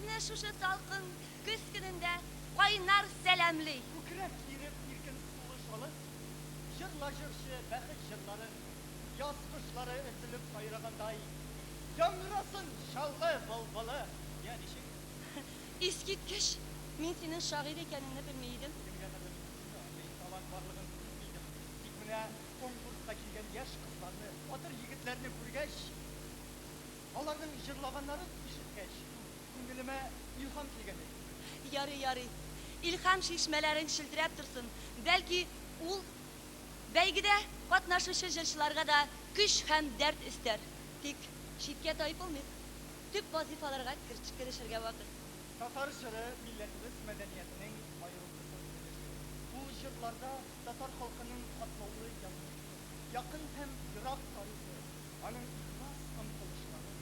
Сезне шушы салкын көз көнендә кайнар сәламли. Күкрәк киереп иркен сулыш алып, Җырла, җырчы, бәхет җырларын, Яз кошлары өзелеп сайрагандай, Яңгырасын Чаллы былбылы! Я, ничек? Искиткеч! Мин синең шагыйрь икәнеңне белми идем. Кемгә мәгълүм мин дә андый талант барлыгын сизми идем. Тик менә конкурска килгән яшь кызларны, батыр егетләрне күргәч, аларның җырлаганнарын ишеткәч, күңелемә илһам килгәндәй булды. Ярый, ярый. Илһам чишмәләрең челтерәп торсын. Бәлки, ул бәйгедә катнашучы җырчыларга да көч һәм дәрт өстәр. Тик читкә тайпылмыйк. Төп вазыйфаларга керешергә вакыт. Татар җыры милләтебез мәдәниятенең аерылгысыз өлеше. Ул җырларда татар халкының катлаулы язмышы, якын һәм ерак тарихы, аның ихлас омтылышлары.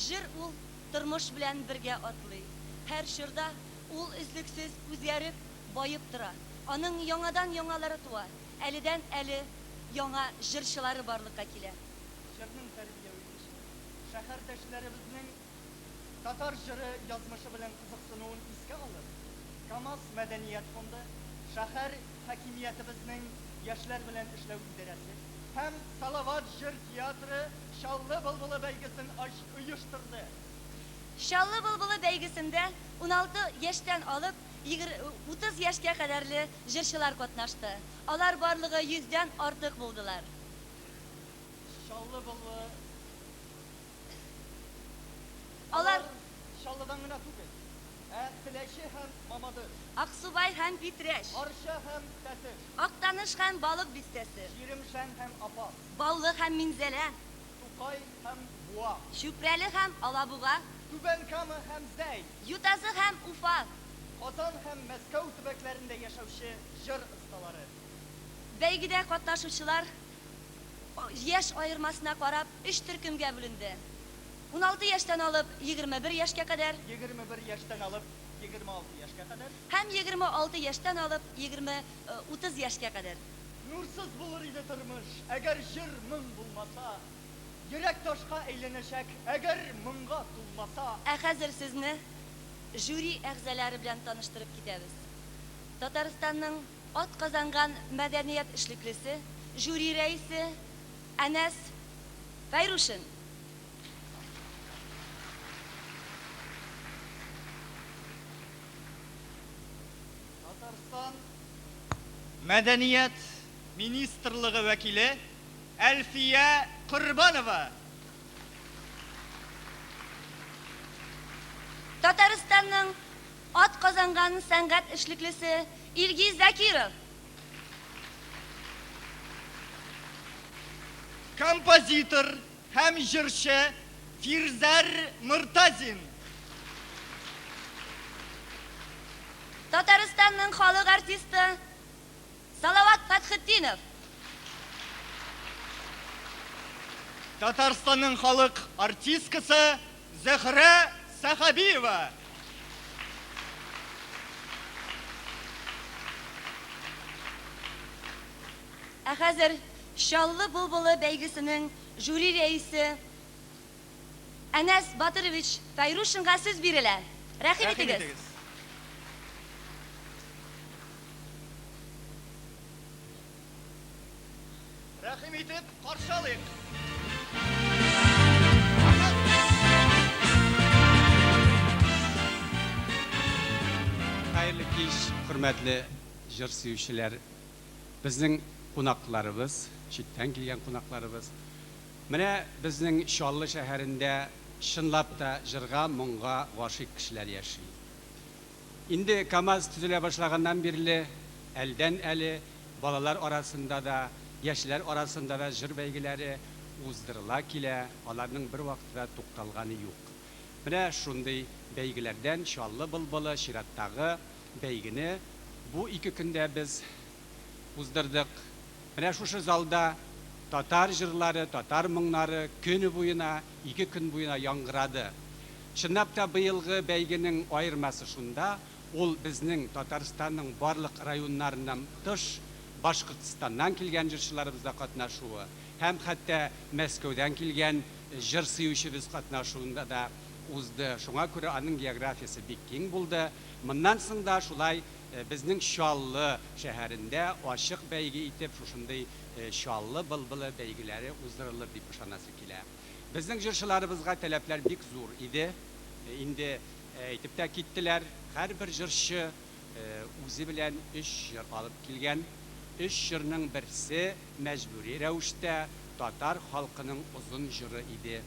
Җыр ул тормыш белән бергә атлый. Һәр чорда ул өзлексез үзгәреп, баеп тора. Аның яңадан-яңалары туа, әледән-әле яңа җырчылары барлыкка килә. Җырның тәрбияви көче шәһәрдәшләребезнең татар җыры язмышы белән кызыксынуын искә алып, КАМАЗ мәдәният фонды, шәһәр хакимиятебезнең яшьләр белән эшләү идарәсе һәм Салават җыр театры Чаллы былбылы бәйгесен оештырды. Чаллы былбылы бәйгесендә 16 яшьтән алып 30 яшькә кадәрле җырчылар катнашты. Алар барлыгы йөздән артык булдылар. Чаллы былбылы. Алар. Алар Чаллыдан гына түгел, ә Теләче һәм Мамадыш. Аксубай һәм Питрәч. Арча һәм Тәтеш. Актаныш һәм Балык Бистәсе. Чирмешән һәм Апас. Баулы һәм Минзәлә. Тукай һәм Буа. Чүпрәле һәм Алабуга. Түбән Кама һәм Зәй. Ютазы һәм Уфа. Казан һәм Мәскәү төбәкләрендә яшәүче җыр осталары. Бәйгедә катнашучылар яшь аермасына карап өч төркемгә бүленде. 16 яшьтән алып 21 яшькә кадәр. 21 яшьтән алып 26 яшькә кадәр. Һәм 26 яшьтән алып 30 яшькә кадәр. Нурсыз булыр иде тормыш, әгәр җыр-моң булмаса. Йөрәк ташка әйләнәчәк, әгәр моңга тулмаса. Ә хәзер сезне жюри әгъзалары белән таныштырып китәбез. Татарстанның атказанган мәдәният эшлеклесе, жюри рәисе Әнәс Фәйрушин. Татарстан Мәдәният министрлыгы вәкиле Әлфия Корбанова. Татарстанның атказанган сәнгать эшлеклесе Илгиз Закиров. Композитор һәм җырчы Фирзәр Мортазин. Татарстанның халык артисты Салават Фәтхетдинов. Татарстанның халык артисткасы Зөһрә Сәхәбиева. Ә хәзер Чаллы былбылы бәйгесенең жюри рәисе Әнәс Батырович Фәйрушинга сүз бирелә. Рәхим итегез. Рәхим итеп каршы алыйк. Хәерле кич, хөрмәтле җыр сөючеләр, безнең кунакларыбыз, читтән килгән кунакларыбыз. Менә безнең Чаллы шәһәрендә чынлап та җырга, моңга гашыйк кешеләр яши. Инде КАМАЗ төзелә башлаганнан бирле, әлдән-әле балалар арасында да, яшьләр арасында да җыр бәйгеләре уздырыла килә, аларның бервакытта да тукталганы юк. Менә шундый бәйгеләрдән Чаллы былбылы чираттагы бәйгене бу ике көндә без уздырдык. Менә шушы залда татар җырлары, татар моңнары көне буена, ике көн буена яңгырады. Чынлап та быелгы бәйгенең аермасы шунда, ул безнең Татарстанның барлык районнарыннан тыш, Башкортстаннан килгән җырчыларыбыз да катнашуы һәм хәтта Мәскәүдән килгән җыр сөючебез катнашуында да узды. Шуңа күрә аның географиясе бик киң булды. Моннан соң да шулай безнең Чаллы шәһәрендә ачык бәйге итеп шушындый Чаллы былбылы бәйгеләре уздырылыр дип ышанасы килә. Безнең җырчыларыбызга таләпләр бик зур иде. Инде әйтеп тә киттеләр, һәрбер җырчы үзе белән өч җыр алып килгән. Өч җырның берсе мәҗбүри рәвештә татар халкының озын җыры иде.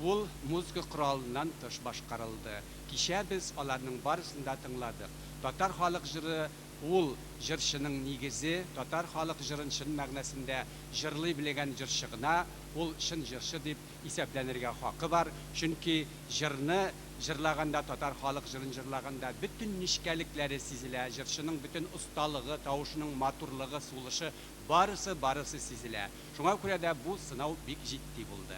Ул музыка коралыннан тыш башкарылды. Кичә без аларның барысын да тыңладык. Татар халык җыры ул җырчының нигезе, татар халык җырын чын мәгънәсендә җырлый белгән җырчы гына ул чын җырчы дип исәпләнергә хакы бар, чөнки җырны җырлаганда, татар халык җырын җырлаганда бөтен нечкәлекләре сизелә, җырчының бөтен осталыгы, тавышының матурлыгы, сулышы, барысы, барысы сизелә. Шуңа күрә дә бу сынау бик җитди булды.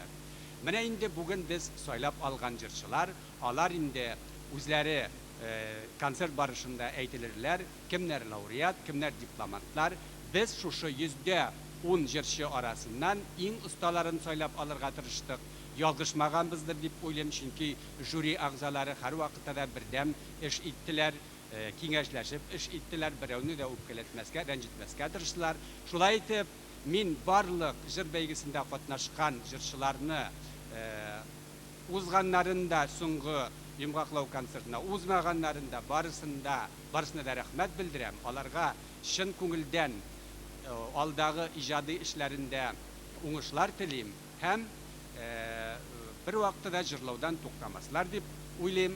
Менә инде бүген без сайлап алган җырчылар, алар инде үзләре концерт барышында әйтелерләр, кемнәр лауреат, кемнәр дипломантлар. Без шушы 10% җырчы арасыннан иң осталарын сайлап алырга тырыштык. Ялгышмаганбыздыр дип уйлыйм, чөнки жюри әгъзалары һәрвакытта да бердәм эш иттеләр, киңәшләшеп эш иттеләр, берәүне дә үпкәләтмәскә, рәнҗетмәскә тырыштылар. Шулай итеп, мин барлык җыр бәйгесендә катнашкан җырчыларны узганнарын да соңгы йомгаклау концертына, узмаганнарын да барысын да, барысына да рәхмәт белдерәм. Аларга чын күңелдән алдагы иҗади эшләрендә уңышлар телим һәм бер вакытта да җырлаудан туктамаслар дип уйлыйм.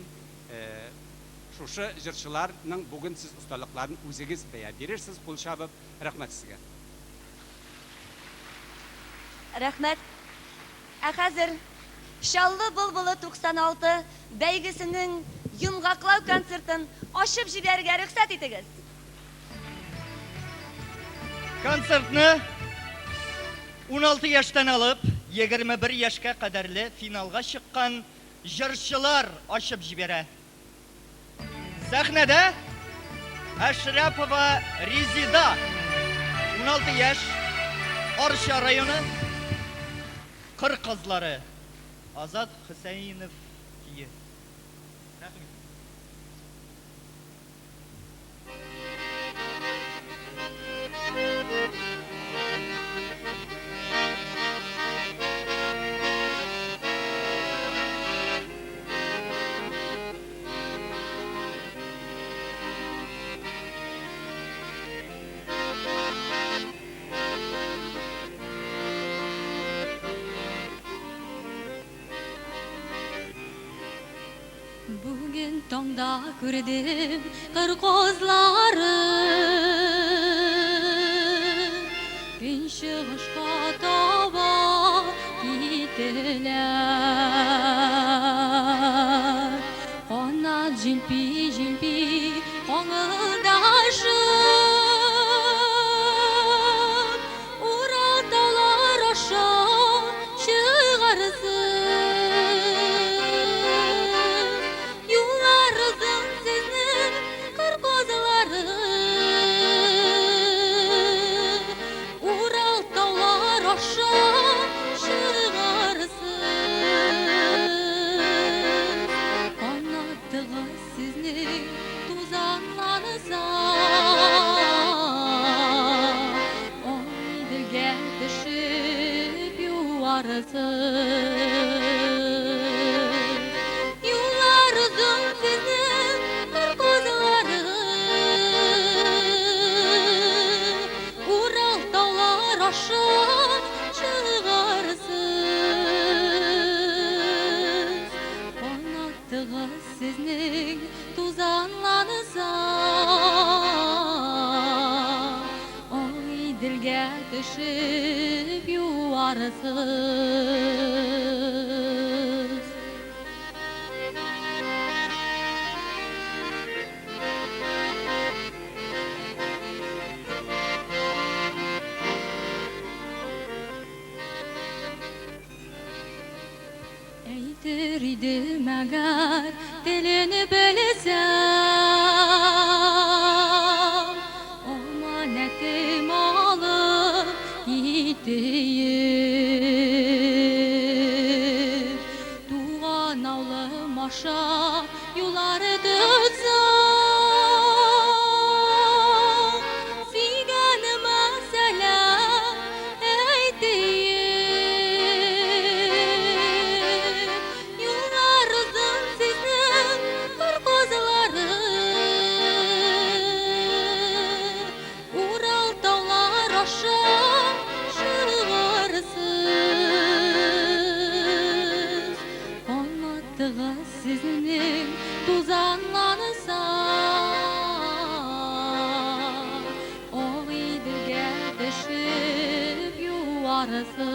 Шушы җырчыларның бүген сез осталыкларын үзегез бәя бирерсез, кул чабып. Рәхмәт сезгә. Рәхмәт. Ә хәзер Чаллы былбылы 96 бәйгесенең йомгаклау концертын ачып җибәрергә рөхсәт итегез. Концертны 16 яшьтән алып 21 яшькә кадәрле финалга чыккан җырчылар ачып җибәрә. Сәхнәдә Әшрәпова Резида, 16 яшь, Арча районы, Кыр кызлары, Азат Хөсәенов көе. Рәхим итегез. Бүген таңда күрдем кыр казлары, Көнчыгышка таба киттеләр. Канат җилпи-җилпи каңылдашып, Урал таулар аша чыгарсыз. Юллар озын сезнең, кыр казлары, Урал таулар аша чыгарсыз. Канатыгыз сезнең тузанланса, Агыйделгә төшеп юарсыз. Юллар озын сезнең, кыр казлары, Урал таулар аша чыгарсыз. Канатыгыз сезнең тузанланса, Агыйделгә төшеп юарсыз. Әйтер идем әгәр телен белсәм, Аманәтем алып китәем. Туган юарсыз.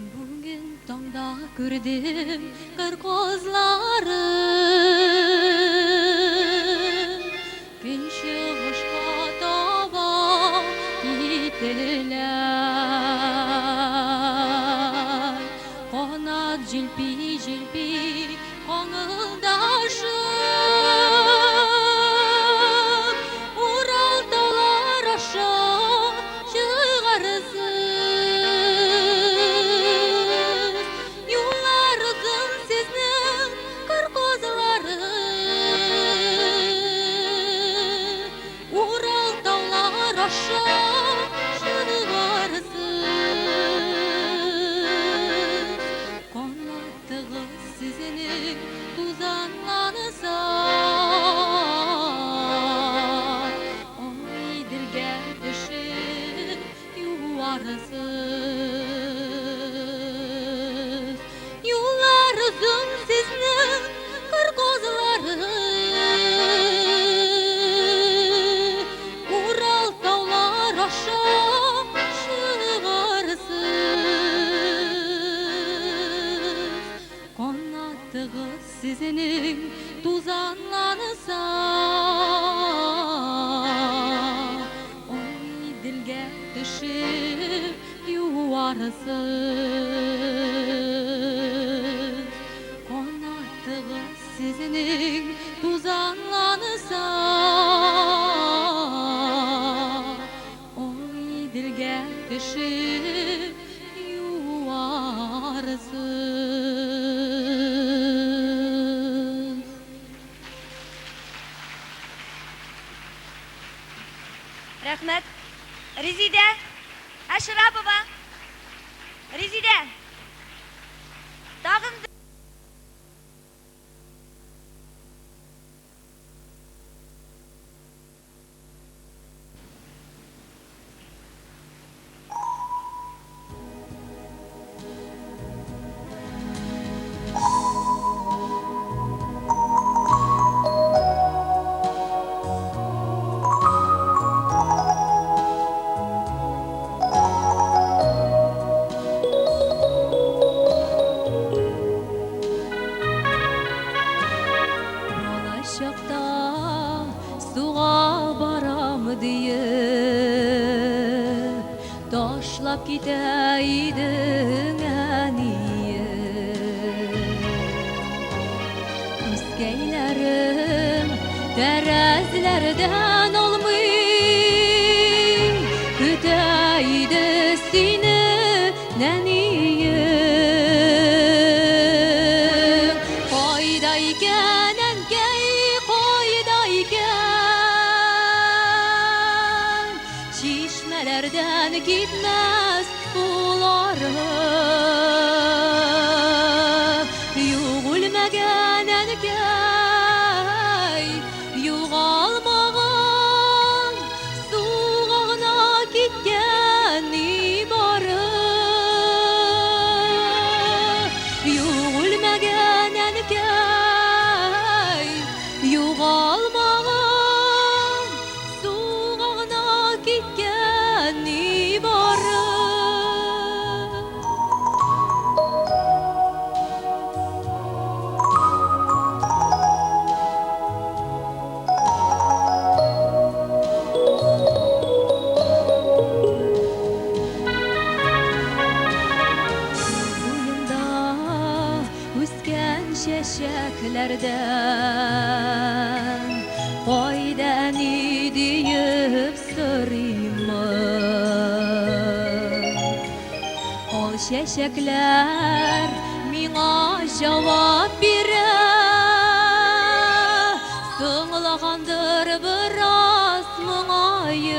Бүген таңда күрдем кыр казлары, Көнчыгышка таба киттеләр. Канат җилпи-җилпи каңылдашып, Урал таулар аша чыгарсыз. Юллар озын сезнең, кыр казлары, Урал таулар аша чыгарсыз. Канатыгыз сезнең тузанланса, Иделгә төшеп юарсыз. Юллар озын сезнең, кыр казлары, Урал таулар аша чыгарсыз. Канатыгыз сезнең тузанланса, Иделгә төшеп юарсыз. Канатыгыз сезнең тузанланса, Иделгә төшеп юарсыз. Рәхмәт. Резидә Әшрапова. Резидә. Тагын Балачакта суга барам диеп, ташлап китә идең, әнием. Үскәйләрем тәрәзләрдән алмый, көтә иде сине нәнием. Кайда икән әнкәй, кайда икән? Чишмәләрдән китмәс сулары. Юк, үлмәгән әнкәй, югалмаган, суга гына киткән нибары. Юк, үлмәгән әнкәй, югалмаган, суга гына киткән нибары. Буенда үскән чәчәкләрдән кайда әни диеп сорыймы? Ал чәчәкләр миңа җавап бирә: Соңлагандыр бераз моңаеп.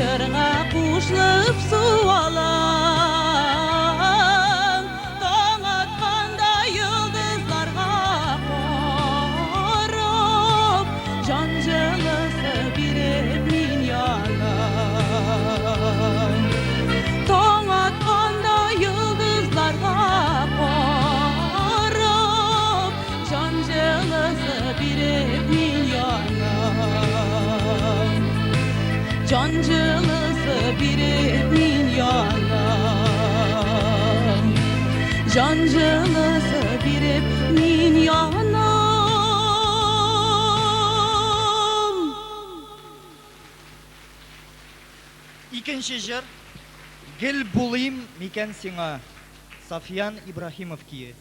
Җырга кушылып суалам. Таң атканда йолдызларга карап, җан җылысы биреп мин янам. Таң атканда йолдызларга карап, җан җылысы биреп мин янам. Җан җылысы биреп мин янам. Җан җылысы биреп мин янам. Икенче җыр Гел булыйм микән сиңа, Сафьян Ибраһимов көе.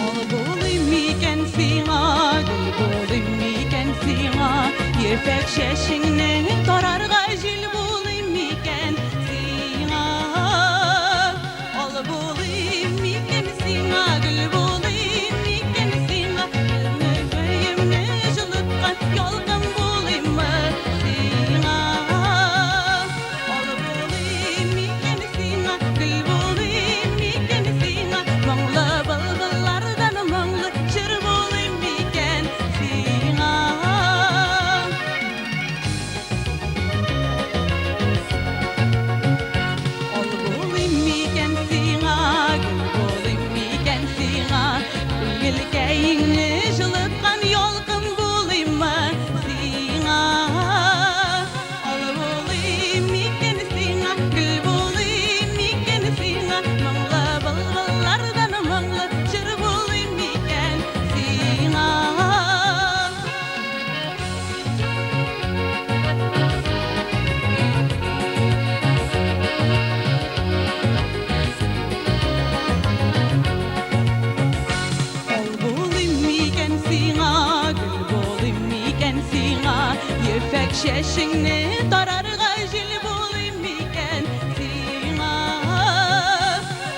Ал булыйм микән сиңа, гөл булыйм микән сиңа, ефәк чәчеңне тарарга җил булыйм микән сиңа. Ал булыйм микән сиңа, гөл булыйм микән сиңа, күңелемне җылыткан ялкын булыйммы сиңа. Ал булыйм микән сиңа, гөл булыйм микән сиңа, моңлы былбыллардан моңлы җыр булыйм микән сиңа. Ал булыйм микән сиңа, гөл булыйм микән сиңа, күңелкәеңне җылыткан ялкын булыйммы сиңа. Ал булыйм микән сиңа, гөл булыйм микән сиңа, моңлы былбыллардан моңлы җыр булыйм микән сиңа. Ал булыйм микән сиңа, гөл булыйм микән сиңа, ефәк чәчеңне тарарга җил булыйм микән сиңа.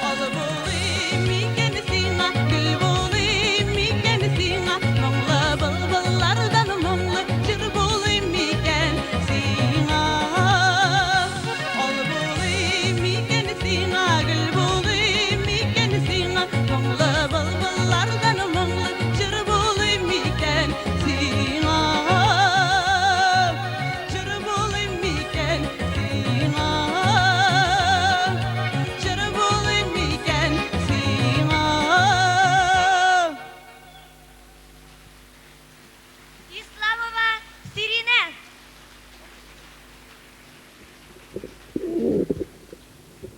Ал булыйм микән сиңа, гөл булыйм микән сиңа, моңлы былбыллардан моңлы җыр булыйм микән сиңа. Ал булыйм микән сиңа, гөл булыйм микән сиңа, моңлы былбыллардан моңлы җыр булыйм микән сиңа. Җыр булыйм микән сиңа. Җыр булыйм микән сиңа. Исламова Сиринә.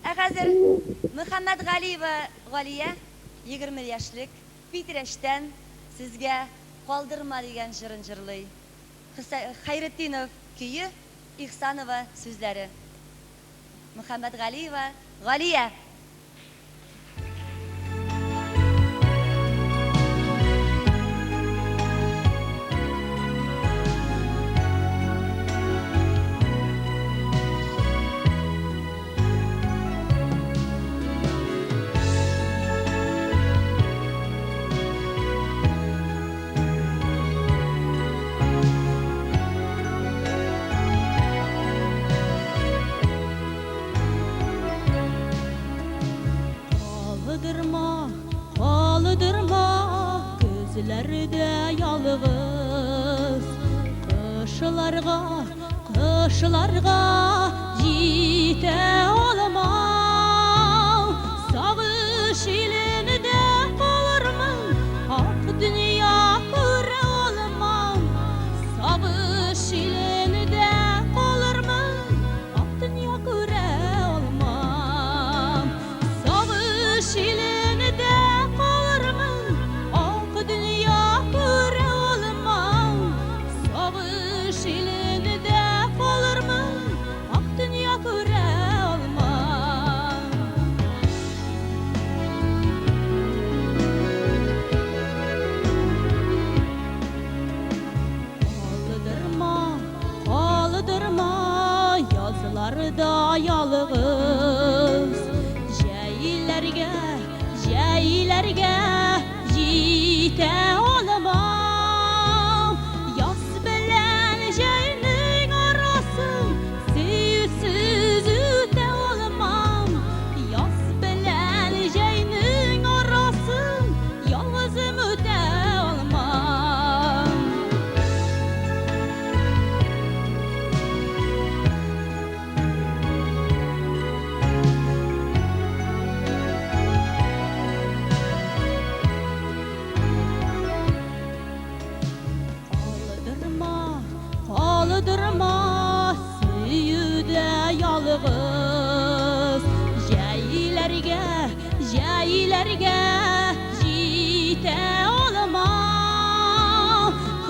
Ә хәзер Мөхәммәтгалиева Галия, 20 яшьлек, Питрәчтән сезгә Калдырма дигән җырын җырлый. Хәйретдинов көе, Ихсанова сүзләре. Мөхәммәтгалиева Галия. Калдырма, калдырма, көзләрдә ялгыз. Кышларга, кышларга җитә алмам. Сагыш илендә калырмын, ак дөнья күрә алмам. Сагыш илендә калырмын, ак дөнья күрә алмам. Сагыш илендә калырмын, ак дөнья күрә алмам. Сагыш илендә калырмын, ак дөнья күрә алмам. Калдырма сөюдә ялгыз. Җәйләргә, җәйләргә җитә алмам.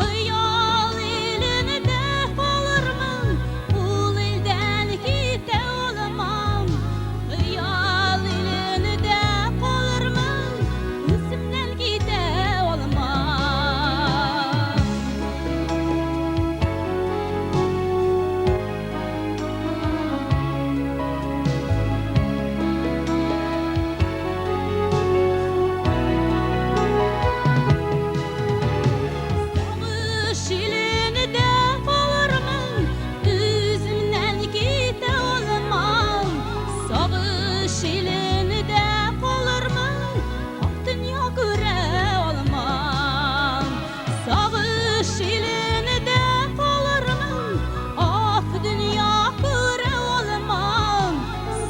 Хыял илендә калырмын, ул илдән китә алмам. Хыял илендә калырмын, үземнән китә алмам. Сагыш илендә калырмын, үземнән китә алмам. Сагыш илендә калырмын, ак дөнья күрә алмам. Сагыш илендә калырмын, ак дөнья күрә алмам.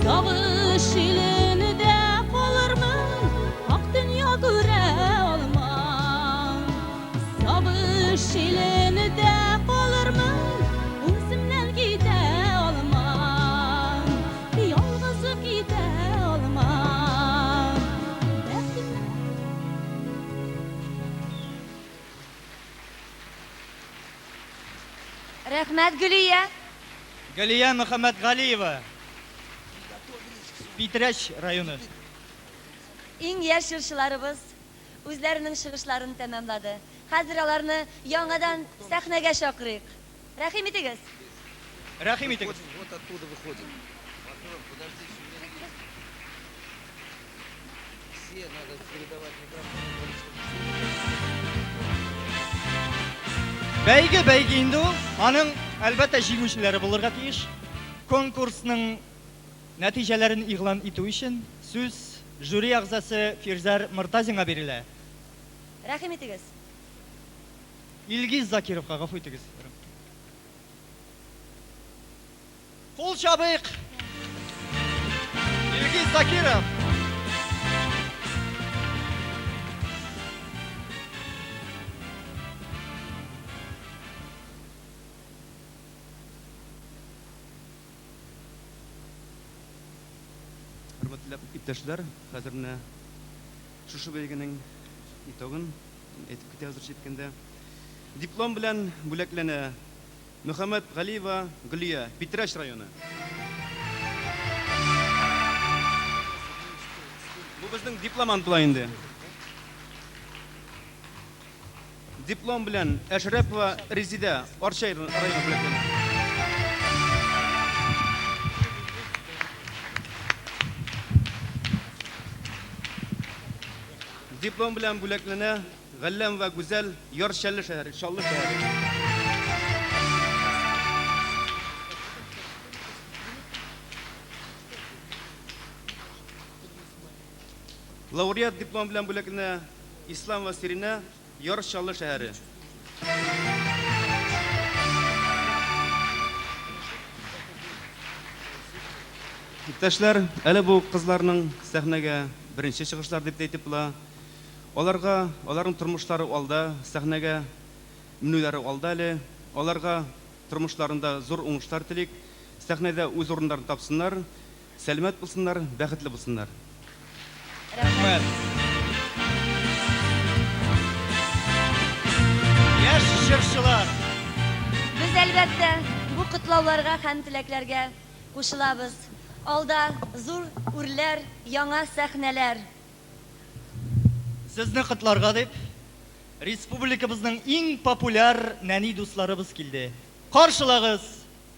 Сагыш илендә калырмын, ак дөнья күрә алмам. Сагыш илендә калырмын, үземнән китә алмам. Ялгызым китә алмам. Бәхтемнән. Рәхмәт, Гөлия. Галия Мөхәммәтгалиева. Питрәч районы. Иң яшь җырчыларыбыз үзләренең чыгышларын тәмамлады. Хәзер аларны яңадан сәхнәгә чакырыйк. Рәхим итегез. Рәхим итегез. Вот оттуда выходим. Патрон, подожди, еще время есть. Все, надо передавать микрофон. Говорить, чтобы все. Бәйге бәйге инде ул. Аның әлбәттә җиңүчеләре булырга тиеш. Конкурсның нәтиҗәләрен игълан итү өчен сүз жюри әгъзасы Фирзәр Мортазинга бирелә. Рәхим итегез. Илгиз Закировка, гафу итегез. Кул чабыйк. Илгиз Закиров. Хөрмәтле иптәшләр, хәзер менә шушы бәйгенең итогын әйтеп китә хәзер җиткәндә. Диплом белән бүләкләнә Мөхәммәт Галиева Гөлия, Питрәч районы. Бу безнең дипломант була инде. Диплом белән Әшрәпова Резидә, Арча районы бүләкләнә. Диплом белән бүләкләнә Галләмова Гүзәл, Яр Чаллы шәһәре, Чаллы шәһәре. Лауреат диплом белән бүләкләнә Исламова Сиринә, Яр Чаллы шәһәре. Иптәшләр, әле бу кызларның сәхнәгә беренче чыгышлар дип тә әйтеп була. Аларга, аларның тормышлары алда, сәхнәгә менүләре алда әле. Аларга тормышларында зур уңышлар телик. Сәхнәдә үз урыннарын тапсыннар, сәламәт булсыннар, бәхетле булсыннар. Рәхмәт. Яшь җырчылар. Без әлбәттә бу котлауларга һәм теләкләргә кушылабыз. Алда зур үрләр, яңа сәхнәләр. Сезне котларга дип республикабызның иң популяр нәни дусларыбыз килде. Каршылагыз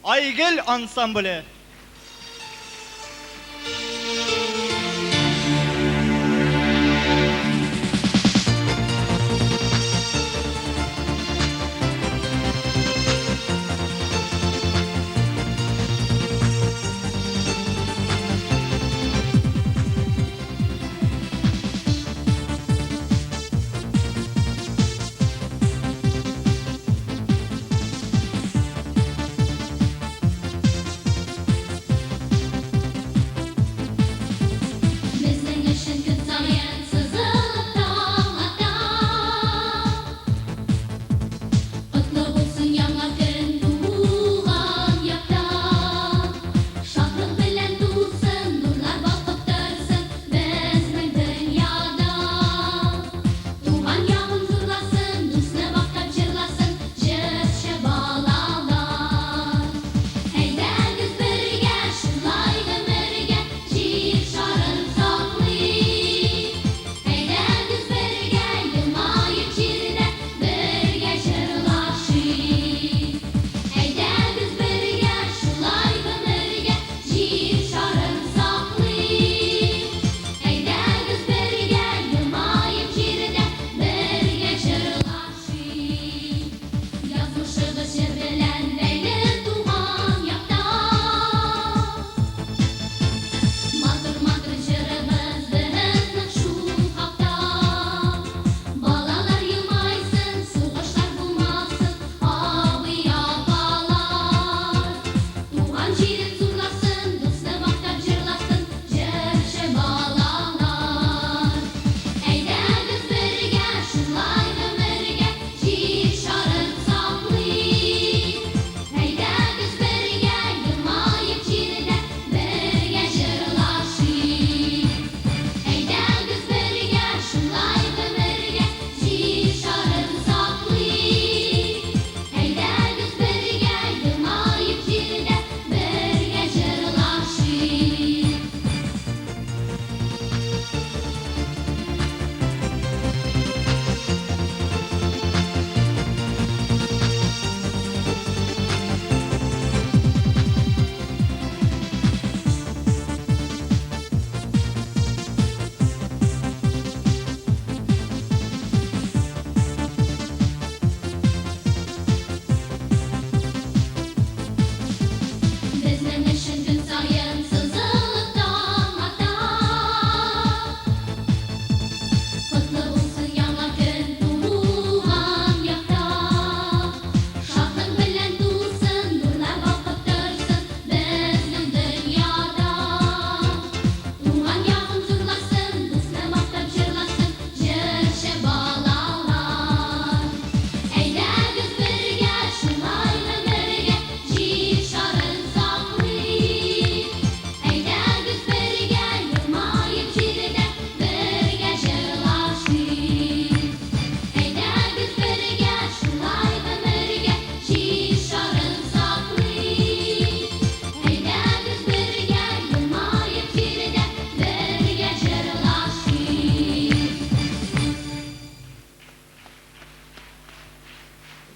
Айгөл ансамбле.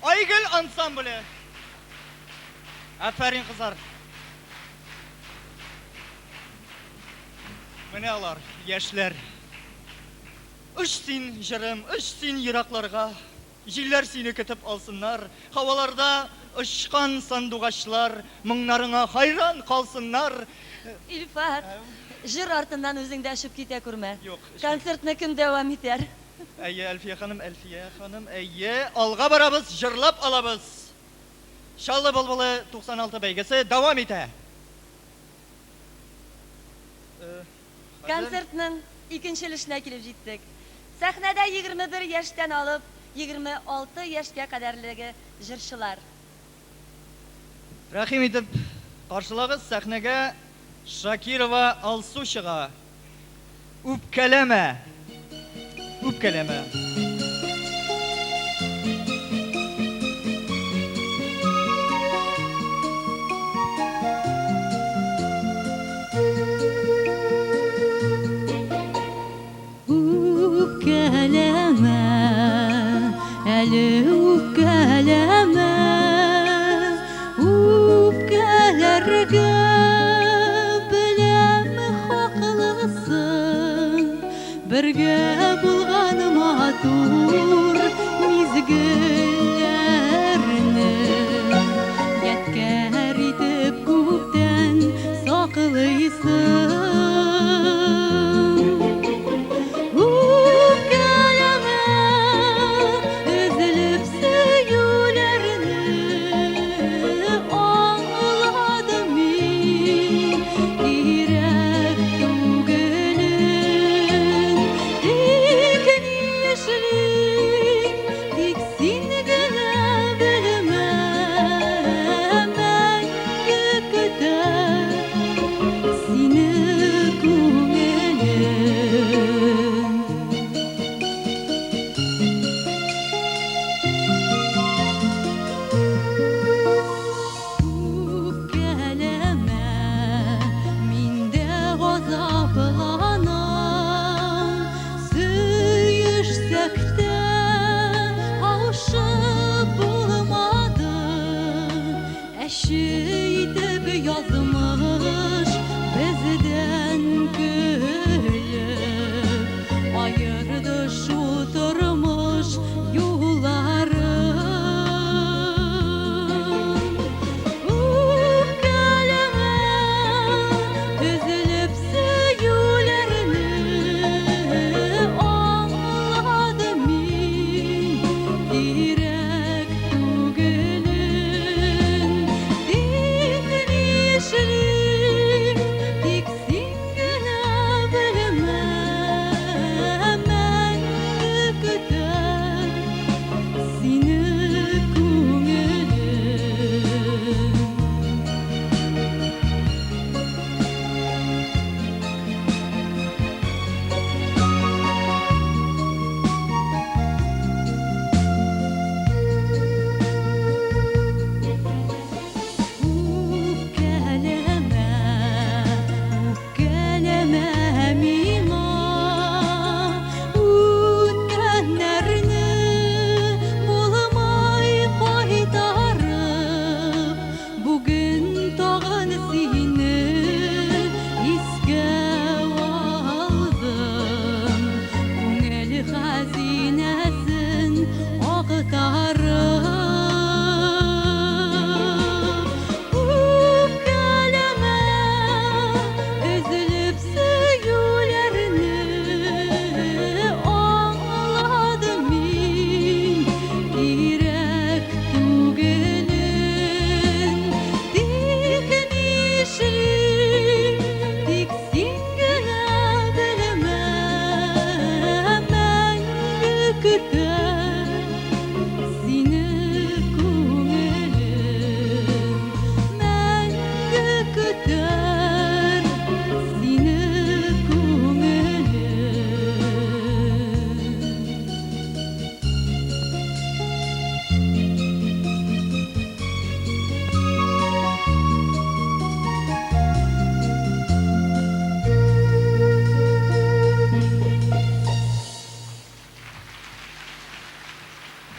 Айгөл ансамбле. Афәрин, кызлар. Менә алар, яшьләр. Оч син, җырым, оч син еракларга. Җилләр сине көтеп алсыннар, һаваларда очкан сандугачлар моңнарыңа хайран калсыннар. Илфат, җыр артыннан үзең дә очып китә күрмә. Юк, очмыйм. Концертны кем дәвам итәр? Әйе, Әлфия ханым, Әлфия ханым, әйе. Алга барабыз, җырлап алабыз. Чаллы былбылы 96 бәйгесе дәвам итә. Концертның икенче өлешенә килеп җиттек. Сәхнәдә 21 яшьтән алып 26 яшькә кадәрлеге җырчылар. Рәхим итеп каршылагыз, сәхнәгә Шакирова Алсу чыга. Үпкәләмә! Үпкәләмә! Үпкәләмә, әле үпкәләмә, үпкәләргә беләм хаклысың. Бергә булган матур мизгелләрне ядкәр итеп күптән саклыйсың. Үпкәләмә, өзелеп сөюләрне аңладым мин, кирәк түгелен. Тик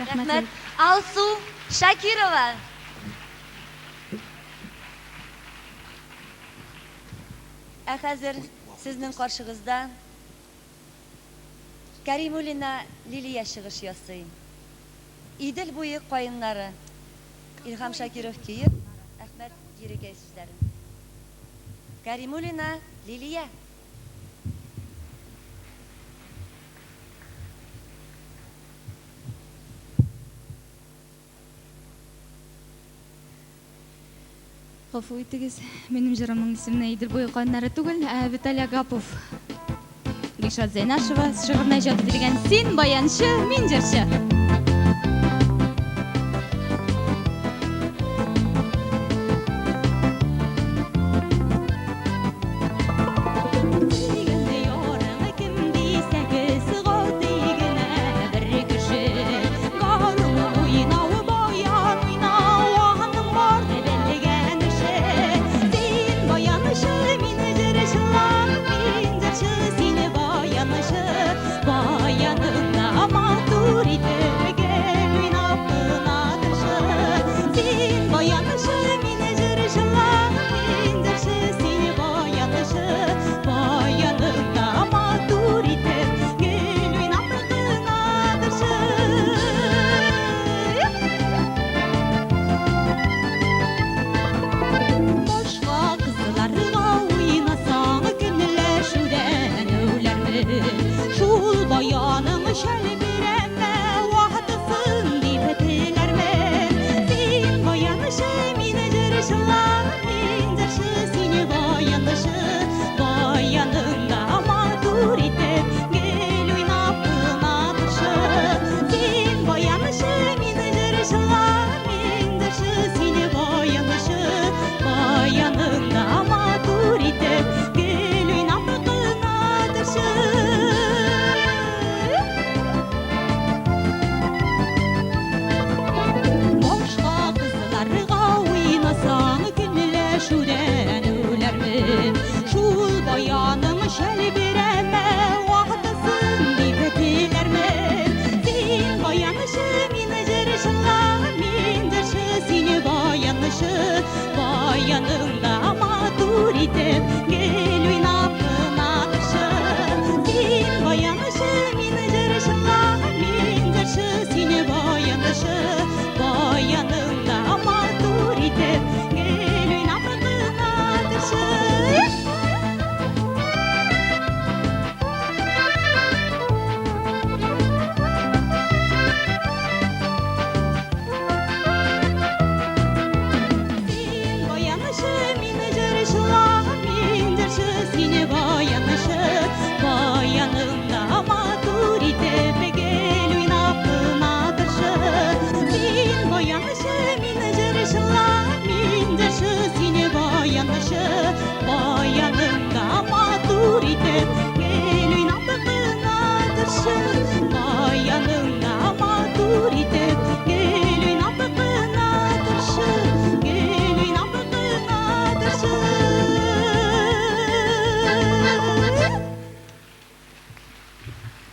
Рәхмәт. Алсу Шакирова. Ә хәзер сезнең каршыгызда Кәримуллина Лилия чыгыш ясый. Идел буе каеннары. Илһам Шакиров көе, Әхмәт Ерикәй сүзләре. Кәримуллина Лилия. Гафу итегез, минем җырымның исеме Идел буе каеннары түгел, ә Виталий Агапов. Гөлшат Зәйнашева шигыренә иҗат ителгән Син баянчы, мин җырчы.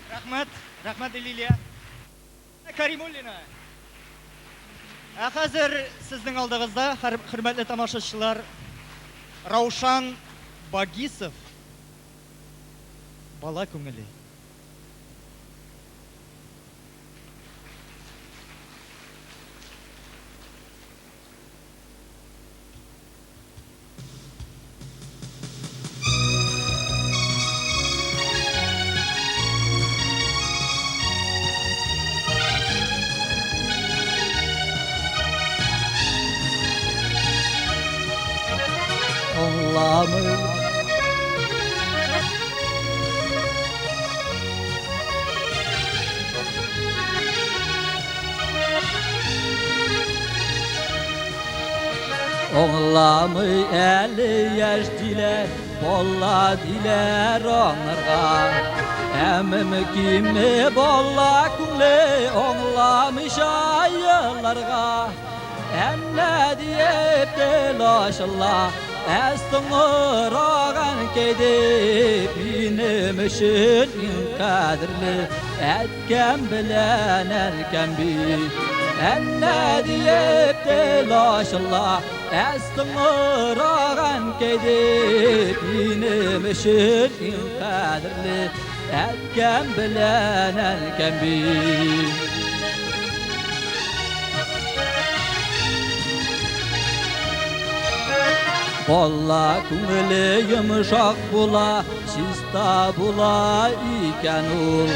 Рәхмәт, рәхмәт, Лилия. Каримуллина. Ә хәзер сезнең алдыгызда, хөрмәтле тамашачылар, Раушан Багисов. Бала күңеле. Аңламый Аңламый әле яшь диләр, бала диләр аңарга. Әмем киме бала күңле аңламый шайыларга. Әллә диеп тел ачыла, Ә соңрак әнкәй дип минем өчен иң кадерле әткәм белән әнкәм бит. Әннә диеп тел ачыла, ә соңрак әнкәй дип минем өчен иң кадерле әткәм белән әнкәм бит. Бала күңеле йомшак була, чиста була икән ул.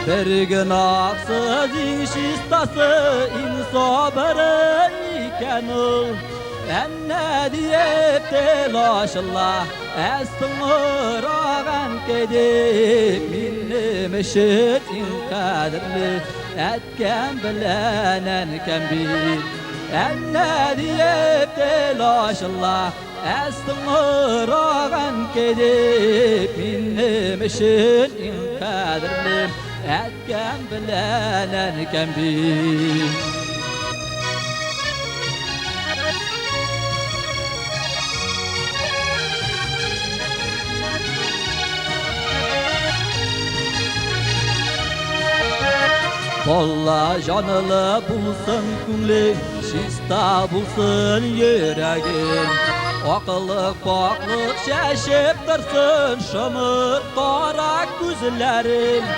Бер гөнаһсыз иң чистасы, иң сабыры икән ул. Әннә диеп тел ачыла, ә соңрак әнкәй дип минем өчен иң кадерле әткәм белән әнкәм бит. Әннә диеп тел ачыла, ә соңрак әнкәй дип минем өчен иң кадерле әткәм белән әнкәм бит. Бала җанлы булсын күңлең, чиста булсын йөрәгең. Акыллык, пакьлык чәчеп торсын шомырт кара күзләрең.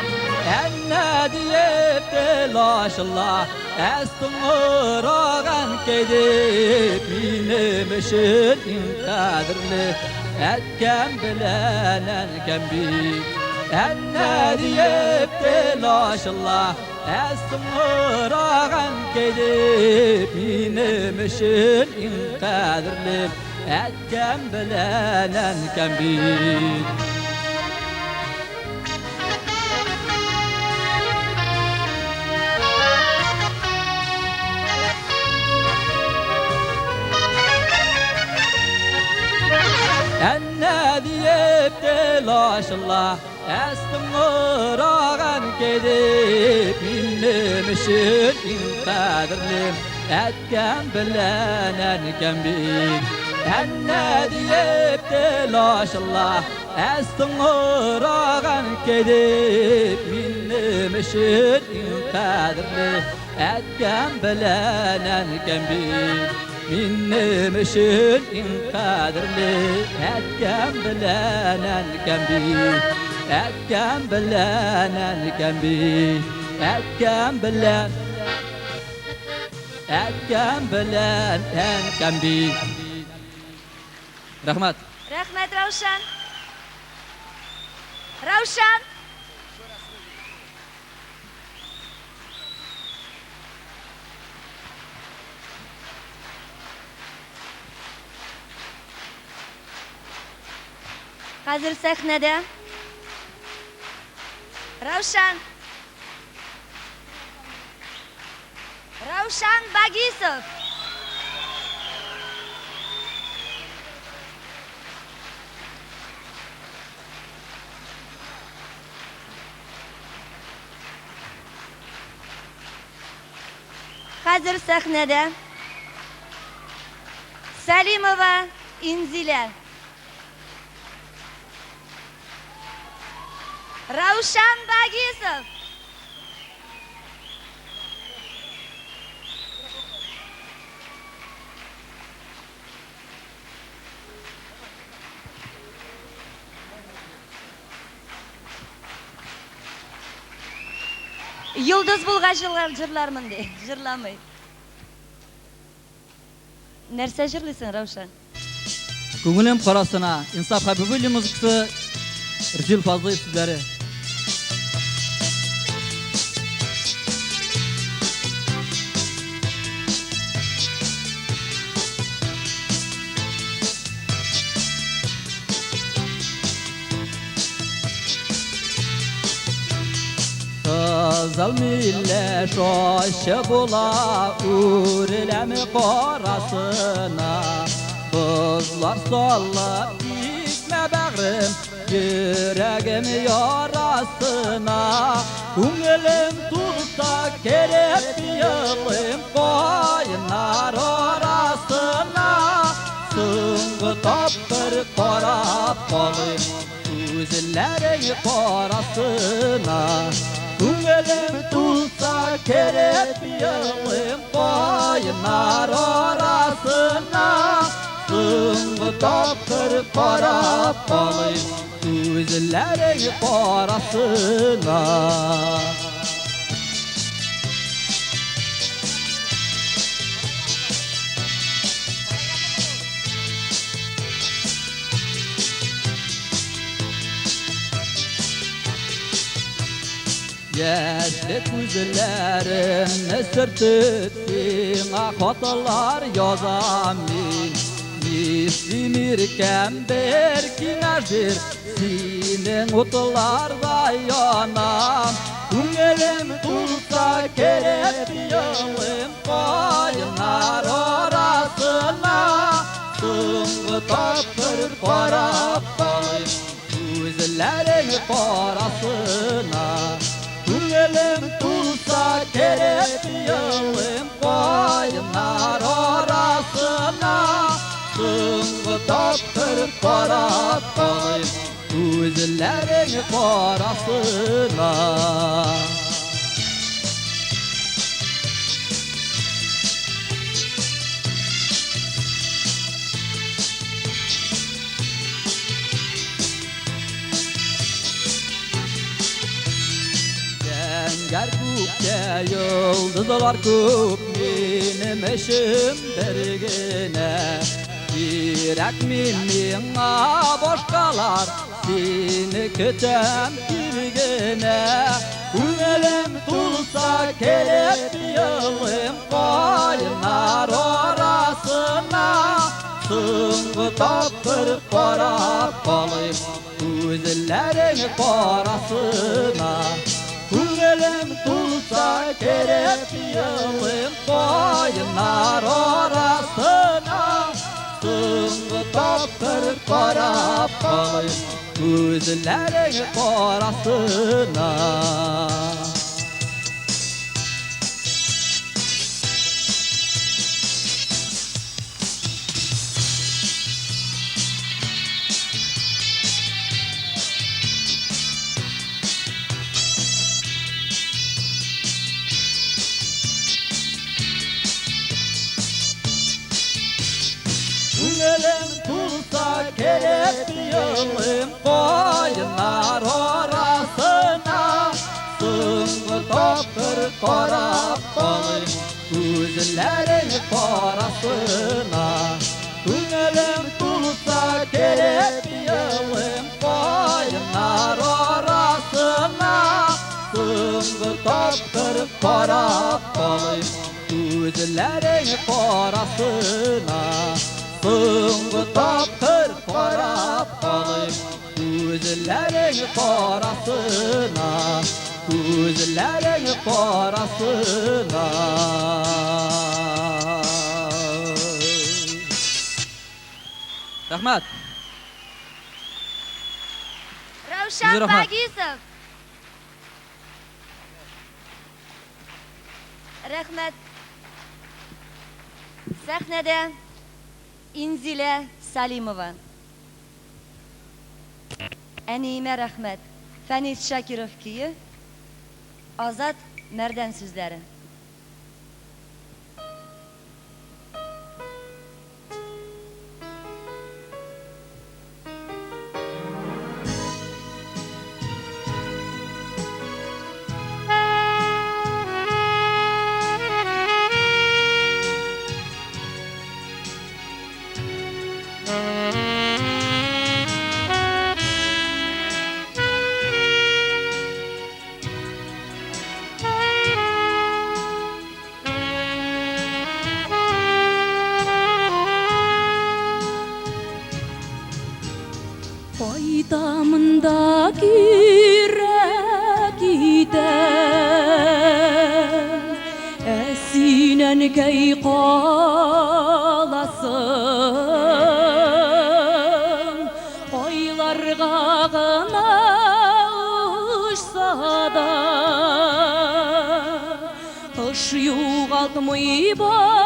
Әннә диеп тел ачыла, ә соңрак әнкәй дип минем өчен иң кадерле әткәм белән әнкәм бит. Әннә диеп тел ачыла, ә соңрак әнкәй дип минем өчен иң кадерле әткәм белән әнкәм бит. Әннә диеп тел ачыла, ә соңрак әнкәй дип минем өчен иң кадерле әткәм белән әнкәм бит. Әннә диеп тел ачыла, ә соңрак әнкәй дип минем өчен иң кадерле әткәм белән әнкәм бит. Минем өчен иң кадерле әткәм белән әнкәм бит. Әткәм белән әнкәм бит. Әткәм белән әткәм белән әнкәм бит. Рәхмәт. Рәхмәт, Раушан. Раушан! Хәзер сәхнәдә Раушан. Раушан Багисов. Хәзер сәхнәдә Сәлимова Инзилә. Раушан Багисов. Йолдыз булгач җырлармын ди, җырламый. Нәрсә җырлыйсың, Раушан? Күңелем карасына, Инсаф Хәбибуллин музыкасы, Рзил Фазлыев сүзләре. Кызыл миләш ачы була, үреләме карасына. Кызлар салып китмә бәгърем, йөрәгем ярасына. Күңелем тулса кереп елыйм каеннар арасына. Соңгы тапкыр карап калыйм күзләрең карасына. Күңелем тулса кереп елыйм каеннар арасына. Соңгы тапкыр карап калыйм күзләрең карасына. Яшьле күзләремне сөртеп сиңа хатлар язам мин. Нишлим, иркәм, бер киңәш бир, синең утларда янам. Күңелем тулса кереп елыйм каеннар арасына. Соңгы тапкыр карап калыйм күзләрең карасына. Күңелем тулса кереп елыйм каеннар арасына. Соңгы тапкыр карап калыйм күзләрең карасына. Зәңгәр күктә йолдызлар күп, минем эшем бер генә. Кирәкми миңа башкалар, сине көтәм кил генә. Күңелем тулса кереп елыйм каеннар арасына. Соңгы тапкыр карап калыйм күзләрең карасына. Күңелем тулса кереп елыйм каеннар арасына. Соңгы тапкыр карап калыйм күзләрең карасына. Күңелем тулса кереп елыйм каеннар арасына. Соңгы тапкыр карап калыйм күзләрең карасына. Күңелем тулса кереп елыйм каеннар арасына. Соңгы тапкыр карап калыйм күзләрең карасына. Соңгы тапкыр карап калыйм күзләрең карасына. Күзләрең карасына. Рәхмәт. Раушан Рәхмәт. Вагизов. Рәхмәт. Сәхнәдә Инзилә Салимова. Әниемә рәхмәт. Фәнис Шакиров көе, Азат Мәрдән сүзләре. Кайтамын да кире китәм, ә син, әнкәй, каласың. Кайларга гына очса да, кош югалтмый баласын.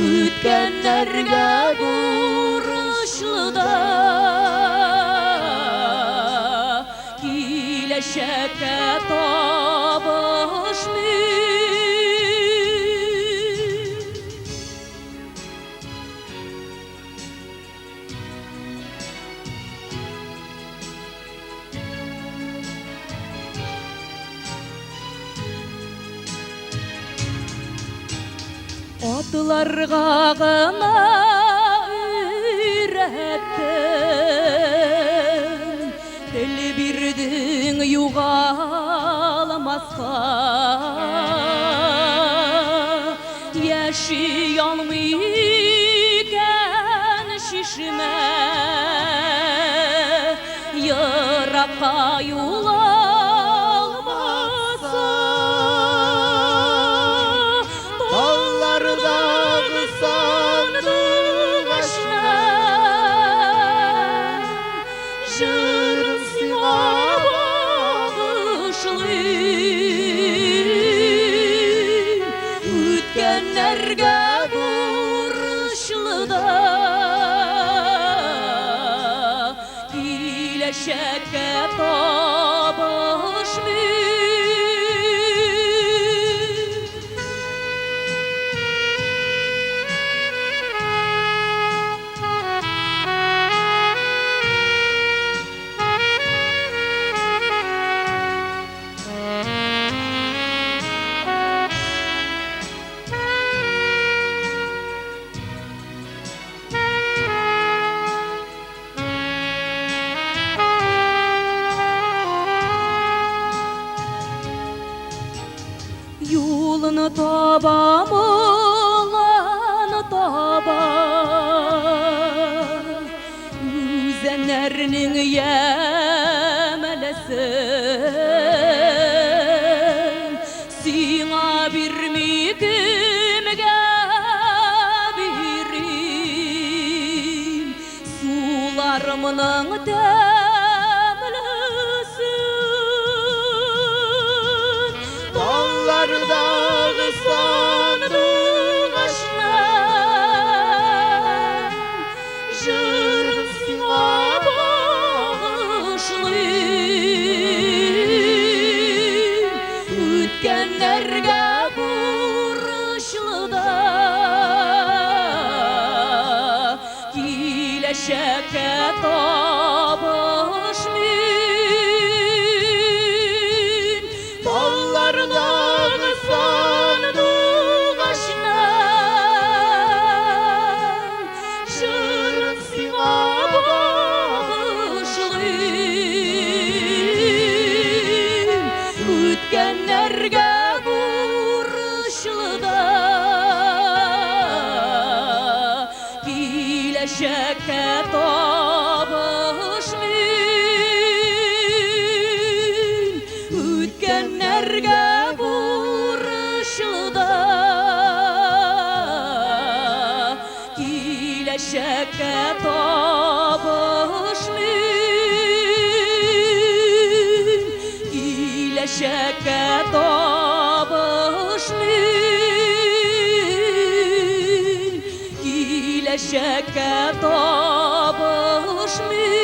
Үткәннәргә бурычлы да, киләчәккә табыш мин. Атларга гына өйрәттең, тел бирдең югалмаска. Яши алмый икән чишмә, еракка юл алмаса. Таллардагы сандугачны җырын сиңа багышлыйм. Үткәннәргә бурычлы да, киләчәккә табыш мин. Юлын табам, улын таба, Үзәннәрнең ямәләсен Сиңа бирми кемгә бирим? Суларымның тәмлесен, Таллардагы сандугачны җырын сиңа багышлыйм. Үткәннәргә бурычлы да, киләчәккә табыш мин. Таллардагы сандугачны җырын сиңа багышлыйм. Үткәннәргә бурычлы да, киләчәккә табыш мин. Үткәннәргә бурычлы да, киләчәккә табыш мин. Киләчәккә табыш мин. Киләчәккә табыш мин.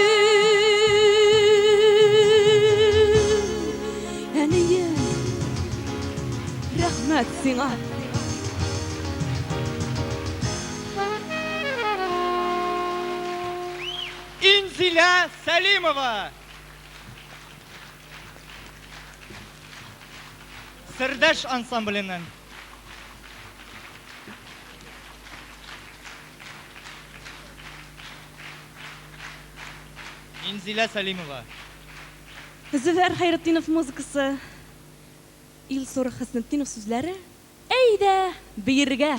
Әнием, рәхмәт сиңа. Инзилә Сәлимова. Сердәш ансамбленнән. Инзилә Сәлимова. Зөфәр Хәйретдинов музыкасы, Илсур Хөснетдинов сүзләре. Әйдә, биергә!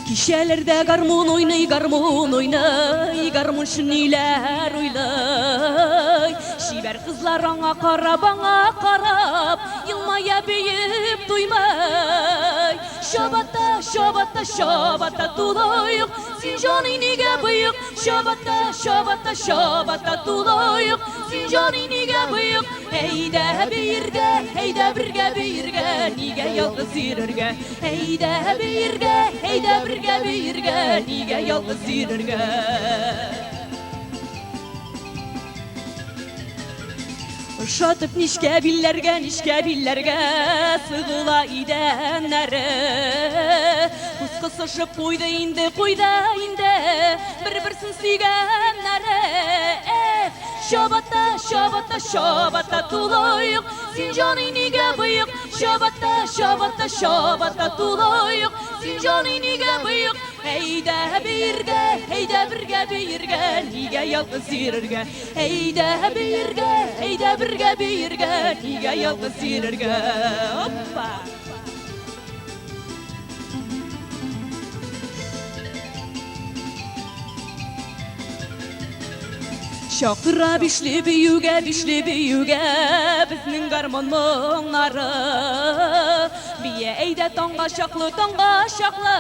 Кичәләрдә гармун уйный, гармун уйный, гармунчы ниләр уйлый. Чибәр кызлар аңа карап, аңа карап, елмая биеп туймый. Чабата, чабата, чабата тулаек, син җаный нигә боек? Чабата, чабата, чабата тулаек, син җаный нигә боек? Әйдә биергә, әйдә бергә биергә, нигә ялгыз йөрергә? Әйдә биергә, әйдә бергә биергә, нигә ялгыз йөрергә? Ошатып нечкә билләргә, нечкә билләргә сыгыла идәннәре. Күз кысышып куйды инде, куйды инде, бер-берсен сөйгәннәре. Эх, чабата, чабата, чабата тулаек, син җаный нигә боек? Чабата, чабата, чабата тулаек, син җаный нигә боек? Әйдә биергә, әйдә бергә биергә, нигә ялгыз йөрергә? Әйдә биергә, әйдә бергә биергә, нигә ялгыз йөрергә? Оппа! Чакыра бишле биюгә, бишле биюгә, безнең гармон моңнары. Бия әйдә таңга чаклы, таңга чаклы,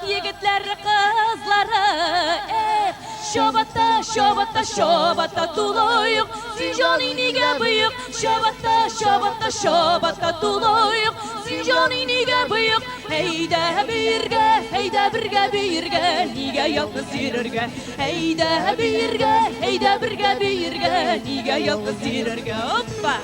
егетләр, кызлары. Эх, чабата, чабата, чабата тулаек, син җаный нигә боек? Чабата, чабата, чабата тулаек, син җаный нигә боек? Әйдә биергә, әйдә бергә биергә, нигә ялгыз йөрергә? Әйдә биергә, әйдә бергә биергә, нигә ялгыз йөрергә? Оппа!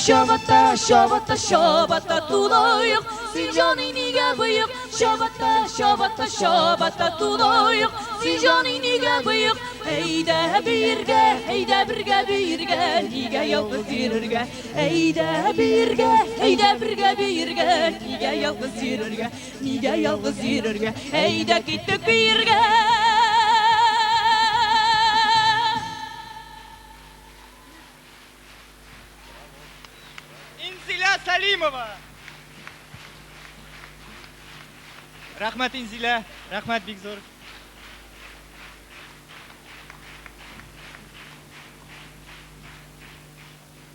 Чабата, чабата, чабата тулаек, син җаный нигә боек? Чабата, чабата, чабата тулаек, син җаный нигә боек? Әйдә биергә, әйдә бергә биергә, нигә ялгыз йөрергә? Әйдә биергә, әйдә бергә биергә, нигә ялгыз йөрергә? Нигә ялгыз йөрергә? Әйдә киттек биергә! Инзилә Сәлимова! Рәхмәт, Инзилә, рәхмәт бик зур.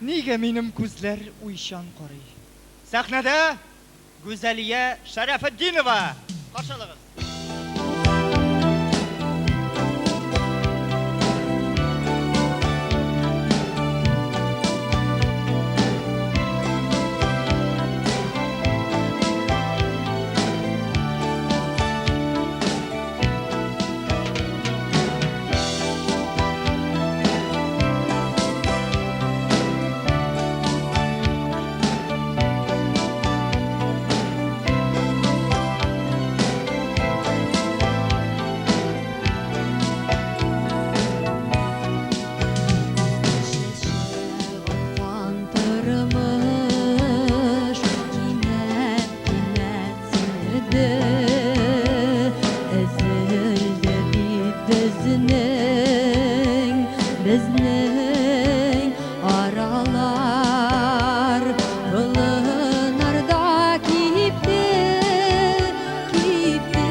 Нигә минем күзләр уйчан карый? Сәхнәдә Гүзәлия Шәрәфетдинова! Каршы алыгыз. Чәчәк аткан тормыш кинәт-кинәт сүнде, Өзелде бит безнең, безнең аралар. Болыннарда кипте, кипте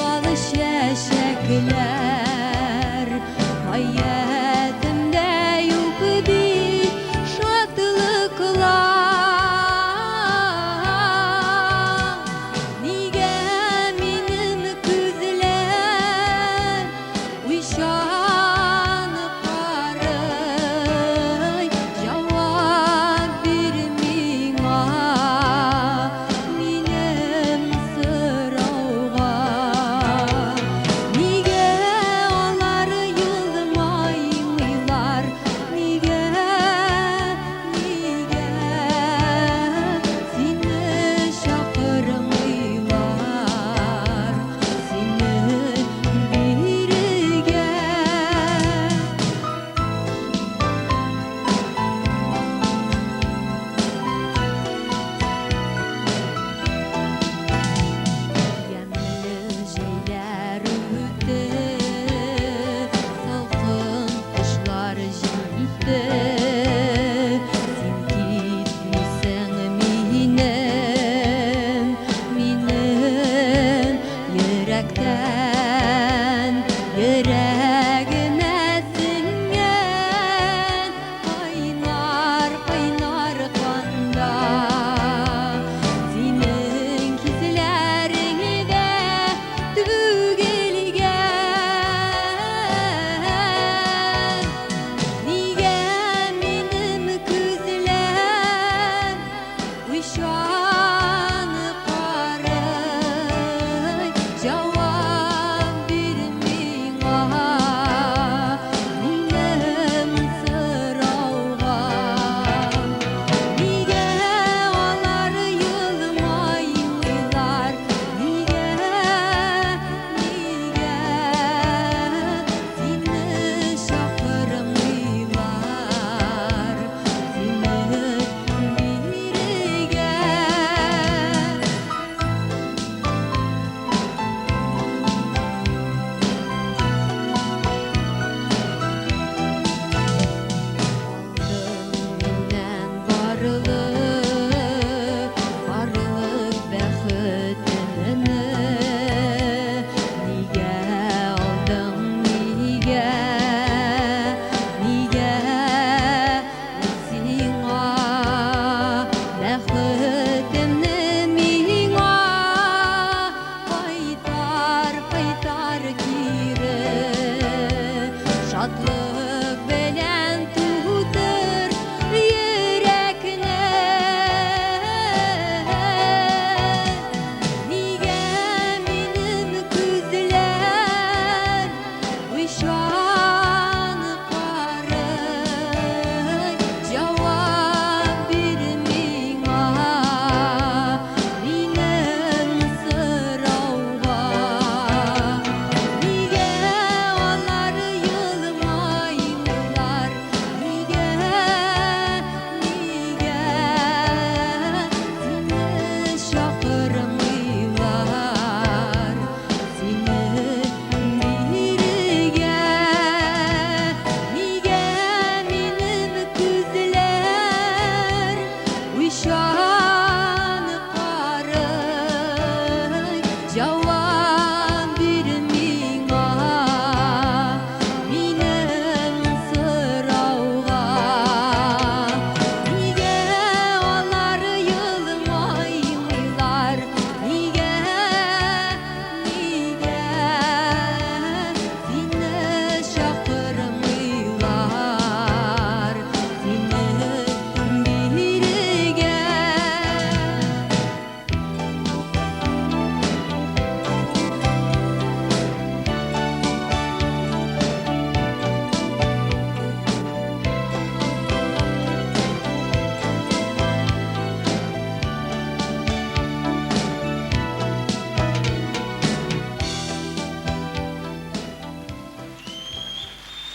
ал чәчәкләр. Хаятымда юк бит шатлыклар. Нигә минем күзләр уйчан карый? Йөрәгемә сеңгән кайнар, кайнар канда. Синең хисләреңдә түгелгән. Нигә минем күзләр уйчан карый? Җавап бир миңа, минем сорауга. Нигә алар елмаймыйлар? Нигә, нигә сине чакырмыйлар? Сине бирегә. Алдым миннән барлык, барлык бәхетемне. Нигә алдың, нигә, нигә мин сиңа бәхетемне миңа кайтар, кайтар кире. Шатлык белән тутыр йөрәкне. Нигә минем күзләр уйчан карый? Җавап бир миңа, минем сорауга. Нигә алар елмаймыйлар? Нигә, нигә сине чакырмыйлар? Сине бирегә. Нигә минем күзләр уйчан карый? Җавап бир миңа, минем сорауга. Нигә алар елмаймыйлар? Нигә, нигә сине чакырмыйлар? Сине бирегә.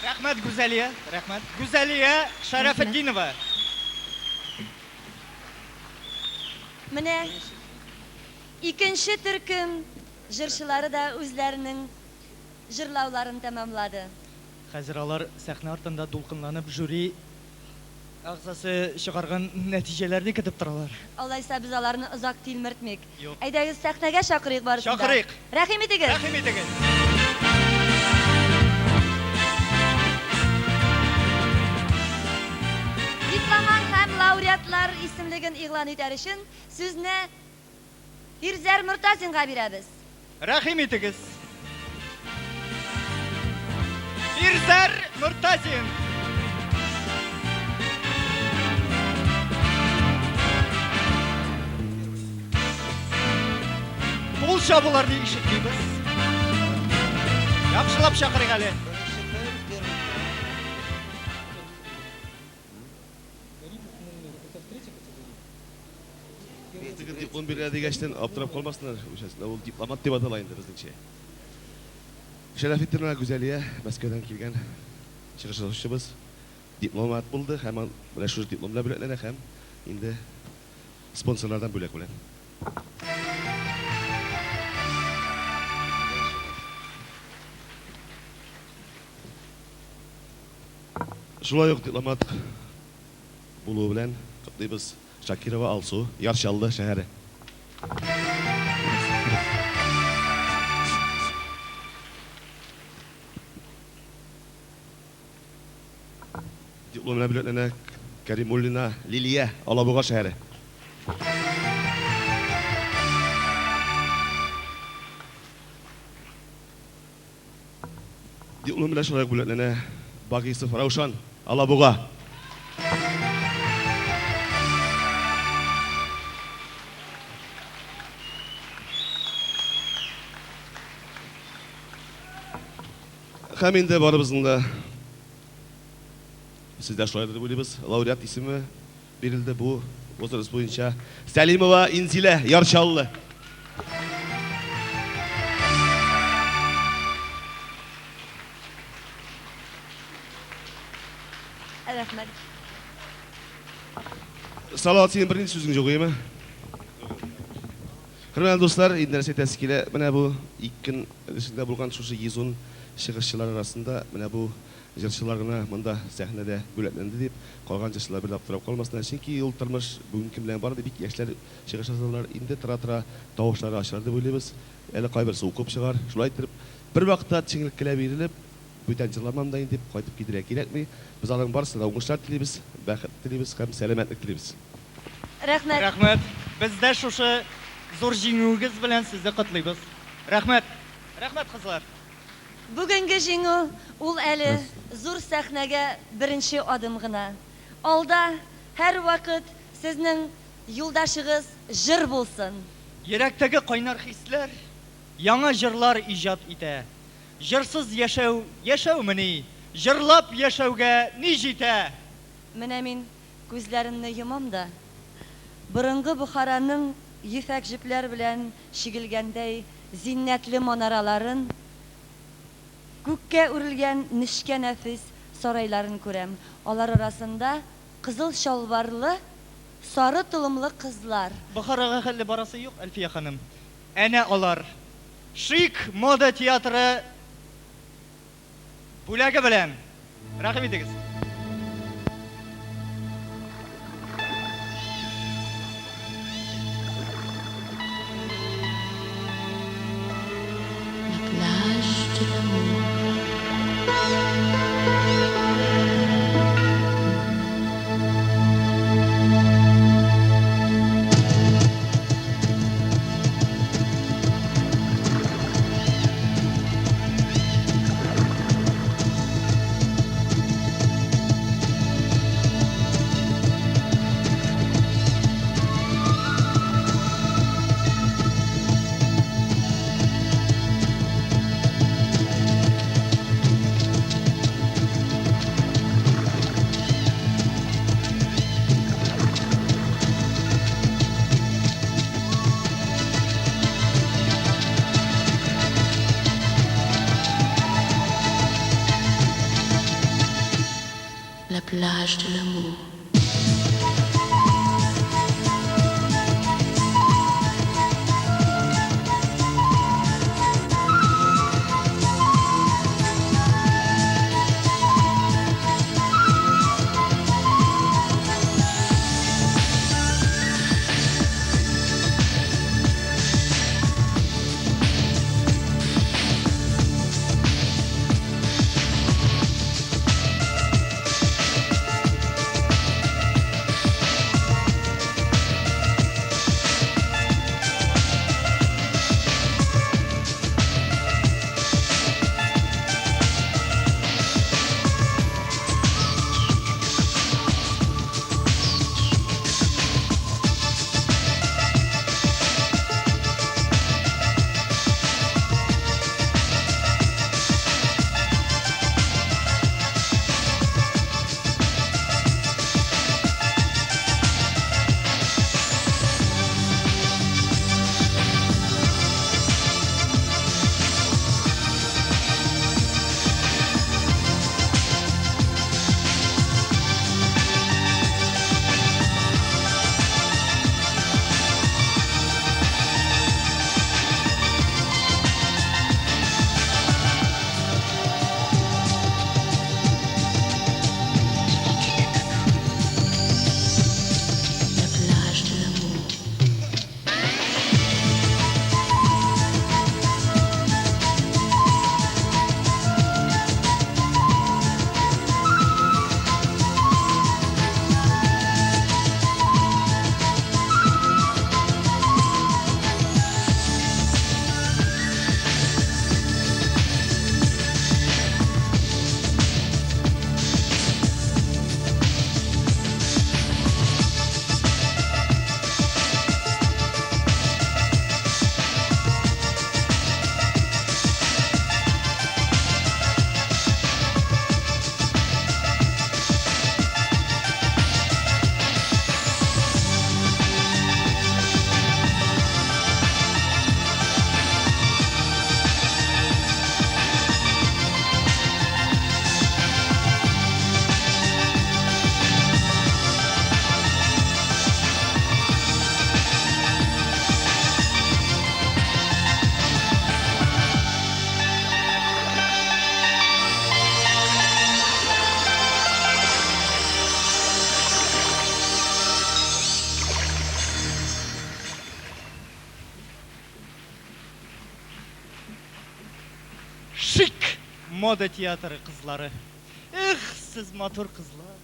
Рәхмәт, Гүзәлия, рәхмәт. Гүзәлия Шәрәфетдинова. Менә икенче төркем җырчылары да үзләренең җырлауларын тәмамлады. Хәзер алар сәхнә артында дулкынланып жюри әгъзасы чыгарган нәтиҗәләрне көтеп торалар. Алайса без аларны озак тилмертмик. Юк. Әйдәгез сәхнәгә чакырыйк барысын да. Чакырыйк. Рәхим итегез. Рәхим итегез. Дипломант һәм лауреатлар исемлеген игълан итәр өчен сүзне Фирзәр Мортазинга бирәбез. Рәхим итегез. Фирзәр Мортазин. Кул чабуларны ишетмибез. Яхшылап чакырыйк әле. Теге диплом бирә дигәчтен аптырап калмасыннар, үчәсендә ул дипломат дип атала инде безнеңчә. Шәрәфетдинова Гүзәлия Мәскәүдән килгән чыгыш ясаучыбыз дипломат булды һәм менә шушы диплом белән бүләкләнә һәм инде спонсорлардан бүләк белән. Шулай ук дипломат булуы белән котлыйбыз Шакирова Алсу, Яр Чаллы шәһәре. Диплом белән бүләкләнә Кәримуллина Лилия, Алабуга шәһәре. Диплом белән шулай ук бүләкләнә Багисов Раушан, Алабуга. Һәм инде барыбызның да сез дә шулайдыр дип уйлыйбыз, лауреат исеме бирелде бу возраст буенча Сәлимова Инзилә, Яр Чаллы. Рәхмәт. Салават, синең бернинди сүзең юк, име? Хөрмәтле дуслар, инде нәрсә әйтәсе килә, менә бу ике көн эчендә булган шушы 110 чыгышчылар арасында менә бу җырчылар гына монда сәхнәдә бүләкләнде дип, калган җырчылар бер дә аптырап калмасыннар. Чөнки ул тормыш бүгенге көн белән бара, бик яшьләр чыгыш ясадылар. Инде тора-тора тавышлары ачылар дип уйлыйбыз. Әле кайберсе укып чыгар. Шулай иттереп, бервакытта чеңлеккә бирелеп, бүтән җырламам да инде дип кайтып китәргә кирәкми. Без аларның барысына да уңышлар телибез, бәхет телибез һәм сәламәтлек телибез. Рәхмәт. Рәхмәт. Без дә шушы зур җиңүегез белән сезне котлыйбыз. Рәхмәт. Рәхмәт, кызлар. Бүгенге җиңү ул әле зур сәхнәгә беренче адым гына. Алда һәрвакыт сезнең юлдашыгыз җыр булсын. Йөрәктәге кайнар хисләр яңа җырлар иҗат итә. Җырсыз яшәү яшәүмени? Җырлап яшәүгә ни җитә? Менә мин күзләремне йомам да, борынгы Бохараның ефәк җепләр белән чигелгәндәй зиннәтле манараларын, күккә үрелгән нечкә нәфис сарайларын күрәм. Алар арасында кызыл чалбарлы, сары толымлы кызлар. Бохарага хәтле барасы юк, Әлфия ханым. Әнә алар. Шик мода театры бүләге белән. Рәхим итегез. La plage de l'amour. La plage de l'amour. Мода театры кызлары. Эх, сез матур кызлар.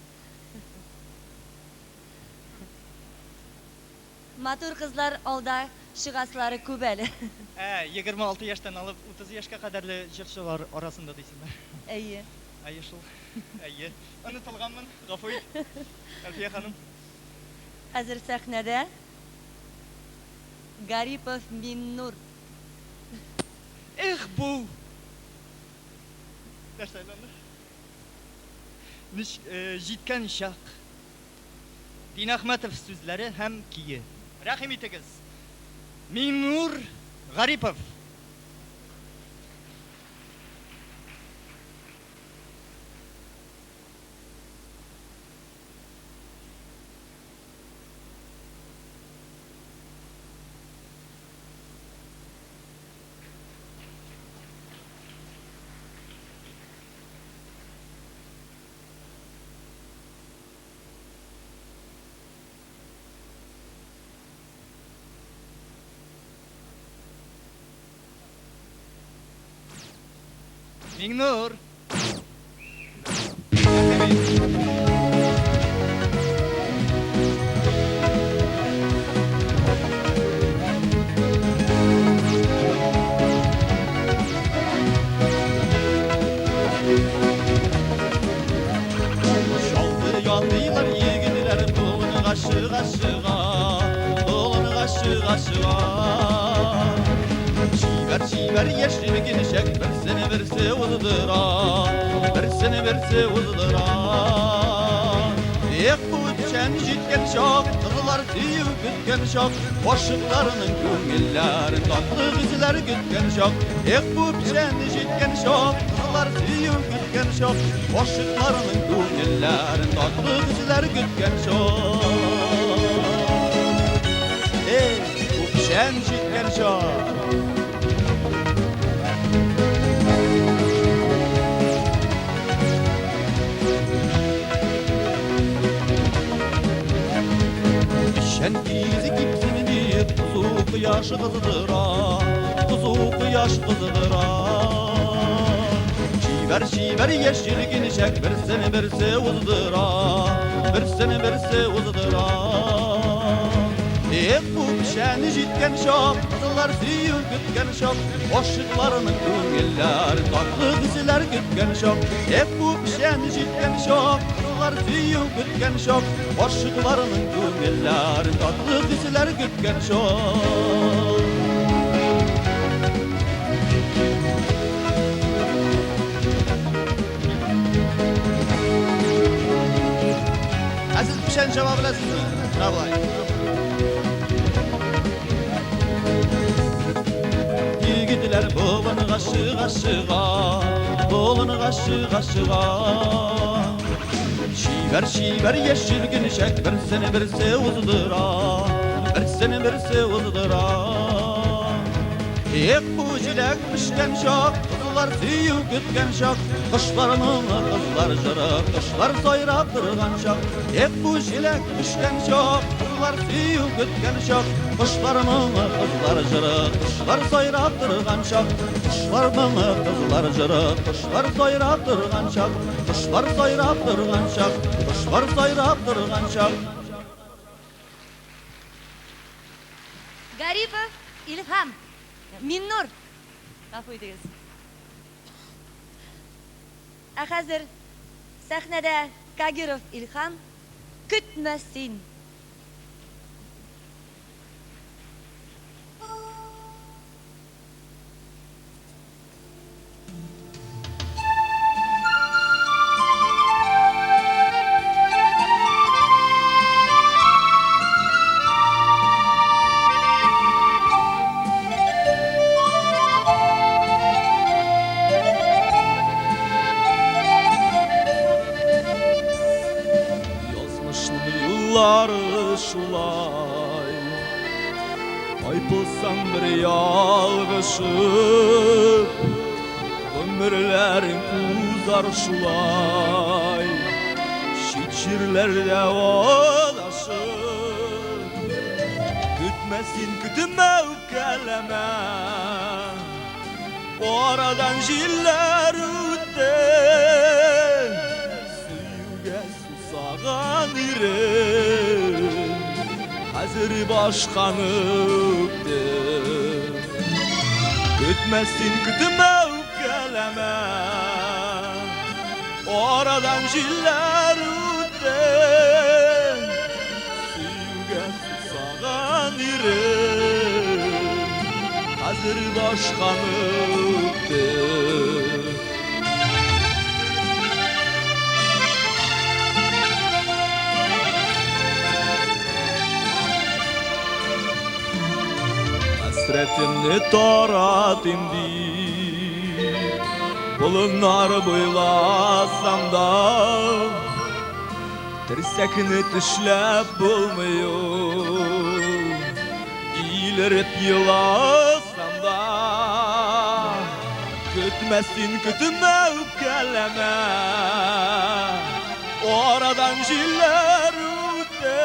Матур кызлар алда чыгасылары күп әле. Ә, 26 яшьтән алып 30 яшькә кадәрле җырчылар арасында дисеңме? Әйе. Әйе шул. Әйе. Онытылганмын, гафу ит. Әлфия ханым. Хәзер сәхнәдә Гарипов Миннур. Эх, бу! Нәрсә әле анда? Нич, җиткән чак. Динәхмәтов сүзләре һәм көе. Рәхим итегез! Миңнур Гарипов. Миңнур! Чалгы яныйлар егетләр болынга чыга чыга, болынга чыга чыга. Чибәр чибәр яшь җилкенчәк берсене берсе уздыра, берсене берсе уздыра. Эх, бу печән җиткән чак, кызлар сөю көткән чак, гашыкларның күңелләрен татлы хисләр көткән чак. Эх, бу печән җиткән чак, кызлар сөю көткән чак, гашыкларның күңелләрен татлы хисләр көткән чак. Эх, бу печән җиткән чак. Печән тизе кипсен диеп, кызу кояш кыздыра, кызу кояш кыздыра. Чибәр чибәр яшь җилкенчәк берсене берсе уздыра, берсене берсе уздыра. Эх, бу печән җиткән чак, кызлар сөю көткән чак, гашыкларның күңелләрен татлы хисләр көткән чак. Эх, бу печән җиткән чак, кызлар сөю көткән чак, гашыкларның күңелләрен татлы хисләр көткән чак. Ә сез печән чаба беләсезме? Менә болай. Егетләр болынга чыга чыга, болынга чыга чыга. Чибәр чибәр яшь җилкенчәк берсене берсе уздыра, берсене берсе уздыра. Эх, бу җиләк пешкән чак, кызлар сөю көткән чак, кошлар моңы, кызлар җыры, кошлар сайрап торган чак. Эх, бу җиләк пешкән чак, кызлар сөю көткән чак, кошлар моңы, кызлар җыры, кошлар сайрап торган чак. Кошлар моңы, кызлар җыры, кошлар сайрап торган чак, кошлар сайрап торган чак, кошлар сайрап торган чак. Гарипов Илһам. Миннур. Гафу итегез. Ә хәзер сәхнәдә Кагиров Илһам, Көтмә син. Язмышның юллары шулай, Тайпылсаң бер ялгышып, Гомерләрең узар шулай, Чит җирләрдә адашып. Көтмә син, көтмә, үпкәләмә. Арадан җилләр үтте, сөюгә сусаган ирем хәзер башканы үпте. Көтмә син, көтмә, үпкәләмә, арадан җилләр үтте, сөюгә сусаган ирем хәзер башканы үпте. Хәсрәтемне таратыйм дип, болыннар буйласам да, терсәкне тешләп булмый ул, илереп еласам да. Көтмә син, көтмә, үпкәләмә, арадан җилләр үтте,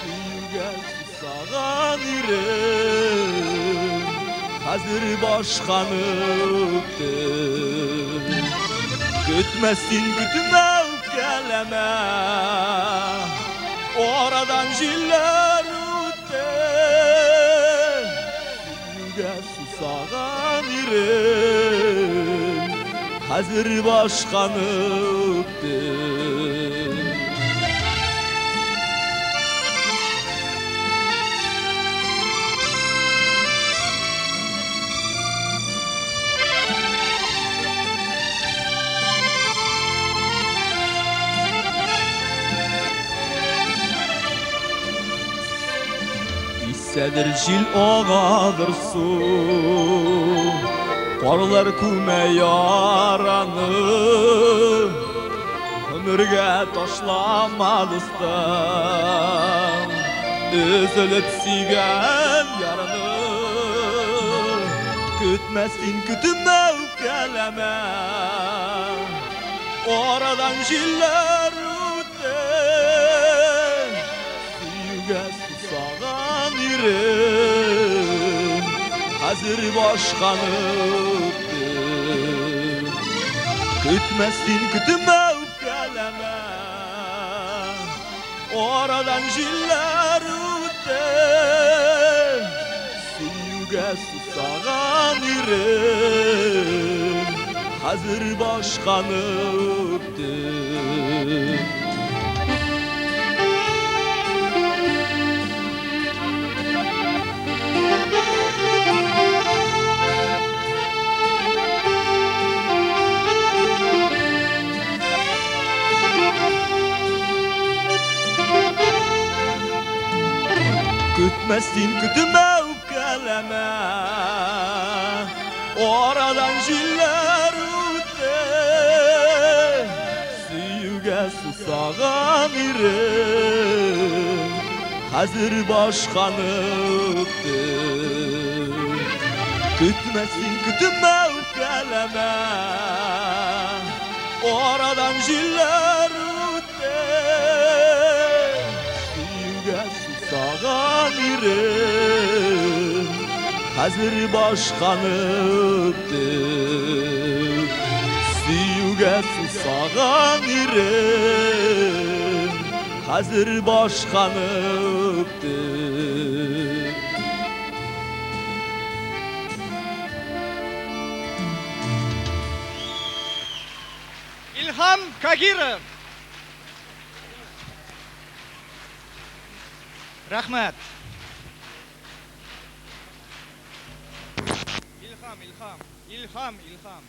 сөюгә сусаган ирем хәзер башканы үпте. Көтмә син, көтмә, үпкәләмә, арадан җилләр үтте, сөюгә сусаган ирем хәзер башканы үпте. Исәдер җил, агадыр су, карлар күмә яраны, гомергә ташлама, дустым, өзелеп сөйгән ярны. Көтмә син, көтмә, үпкәләмә, арадан җилләр үтте, сөюгә сусаган ирем хәзер башканы үпте. Көтмә син, көтмә, үпкәләмә, арадан җилләр үтте, сөюгә сусаган ирем хәзер башканы үпте. Көтмә син, көтмә, үпкәләмә, арадан җилләр үтте, сөюгә сусаган ирем хәзер башканы үпте. Көтмә син, көтмә, үпкәләмә, арадан җилләр үтте, сөюгә сусаган ирем хәзер башканы үпте. Сөюгә сусаган ирем хәзер башканы үпте. Илһам Кагиров. Рәхмәт. Илһам, Илһам, Илһам, Илһам.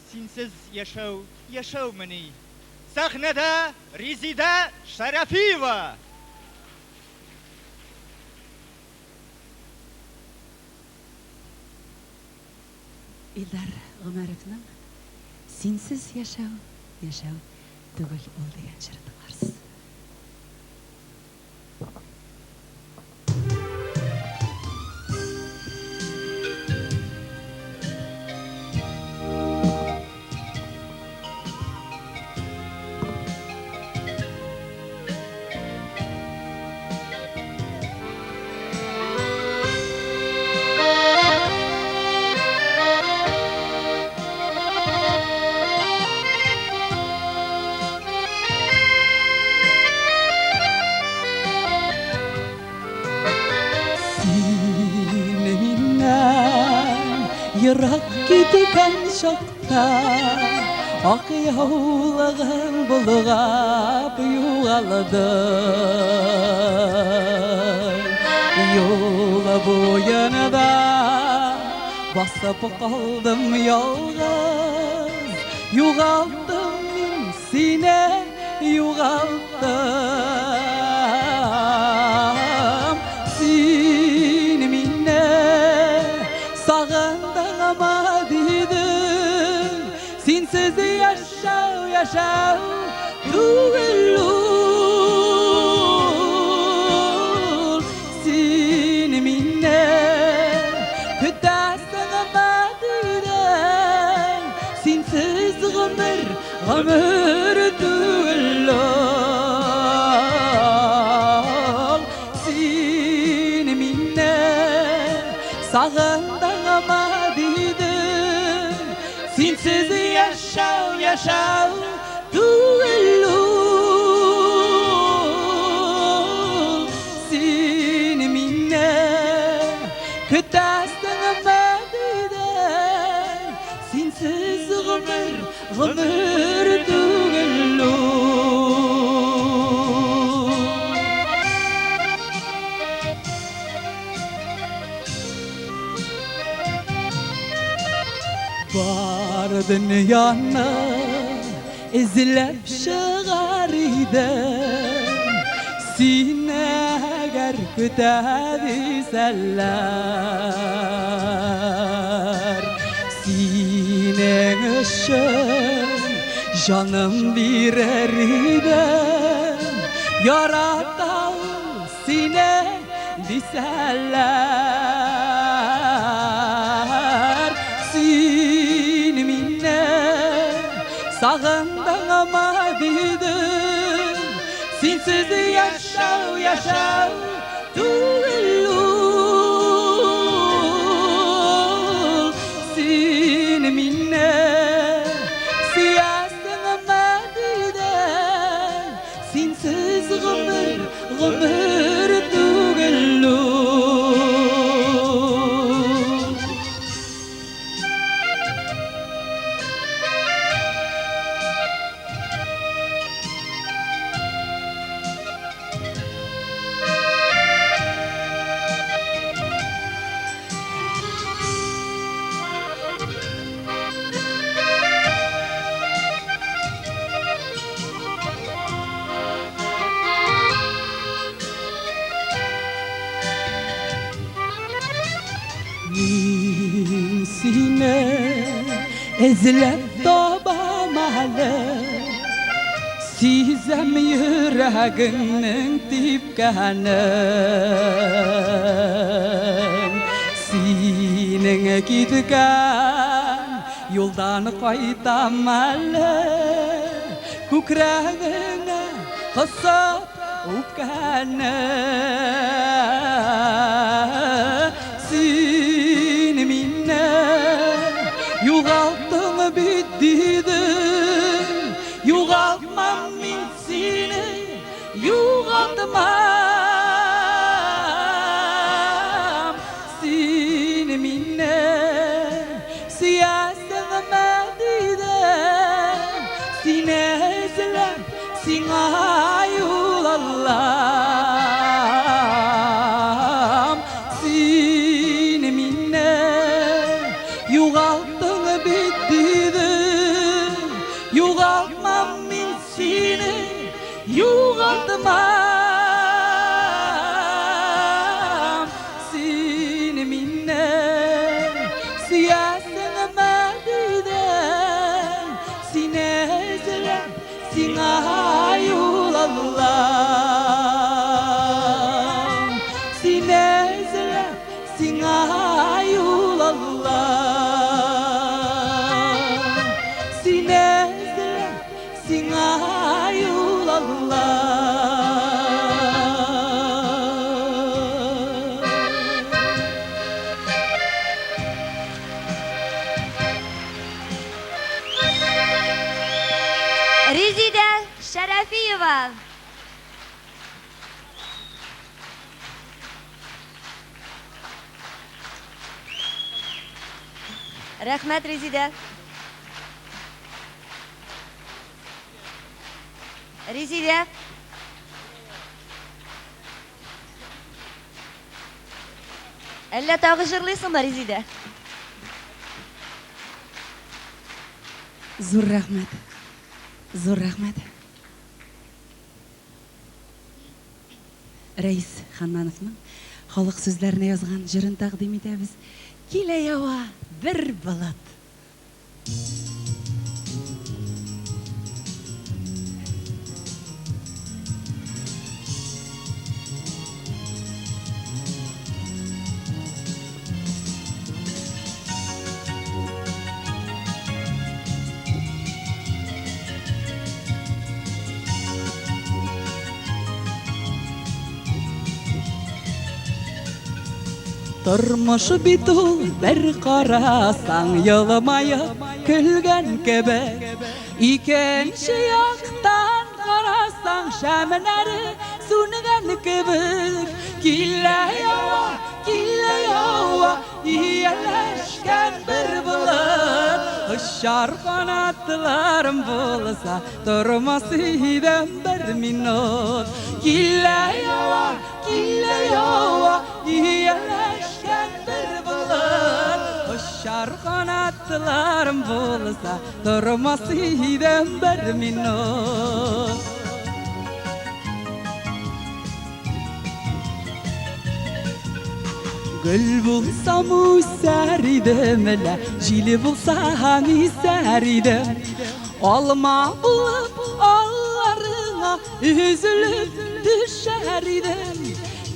Синсез яшәү, яшәүмени? Сәхнәдә Резидә Шәрәфиева. Илдар Гомәровның Синсез яшәү, яшәү түгел ул дигән җыры тыңларсыз. Ерак киткән чакта ак яулыгың болгап югалды. Юл буенда басып калдым ялгыз, югалттым мин сине, югалттым. Син мине сагындыңмы дидең, синсез яшәү яшәү түгел ул. Син мине көтәсеңме дидең, синсез гомер гомер түгел ул. Син мине сагындыңмы дидең, синсез яшәү яшәү түгел ул. Син мине көтәсеңме дидең, синсез гомер гомер түгел ул. Бар дөньяны эзләп чыгар идем, сине әгәр көтә дисәләр. Синең өчен җаным бирер идем, яратам сине дисәләр. Син мине сагындыңмы дидең, синсез яшәү яшәү түгел ул. Син мине сөясеңме дидең, синсез гомер гомер түгел ул. Мин сине эзләп табам әле, сизәм йөрәгеңнең типкәнен. Синең киткән юлдан кайтам әле, күкрәгеңә кысып үпкәне. Син мине югалттың бит дидең, югалтмам мин сине, югалтмам. Син мине сөясеңме дидең, сине эзләп сиңа юл алам. Син мине югалттың бит дидең, югалтмам мин сине, югалтмам. Син мине сөясеңме дидең, сине эзләп сиңа юл алам. Сине эзләп сиңа юл алам. Сине эзләп сиңа юл алам. Резидә Шәрәфиева. Рәхмәт, Резидә. Резидә. Әллә тагы җырлыйсыңмы, Резидә? Зур рәхмәт. Зур рәхмәт. Рәис Ханнановның халык сүзләренә язган җырын тәкъдим итәбез. Килә ява бер болыт. Тормыш бит ул бер карасаң елмаеп көлгән кебек. Икенче яктан карасаң шәмнәре сүнгән кебек. Килә ява, килә ява, ияләшкән бер болыт. Очар канатларым булса, тормас идем бер минут. Килә ява, килә ява, ияләшкән бер болыт. Очар канатларым булса, тормас идем бер минут. Гөл булсам үсәр идем лә, җил булсам исәр идем. Алма булып алларыңа өзелеп төшәр идем.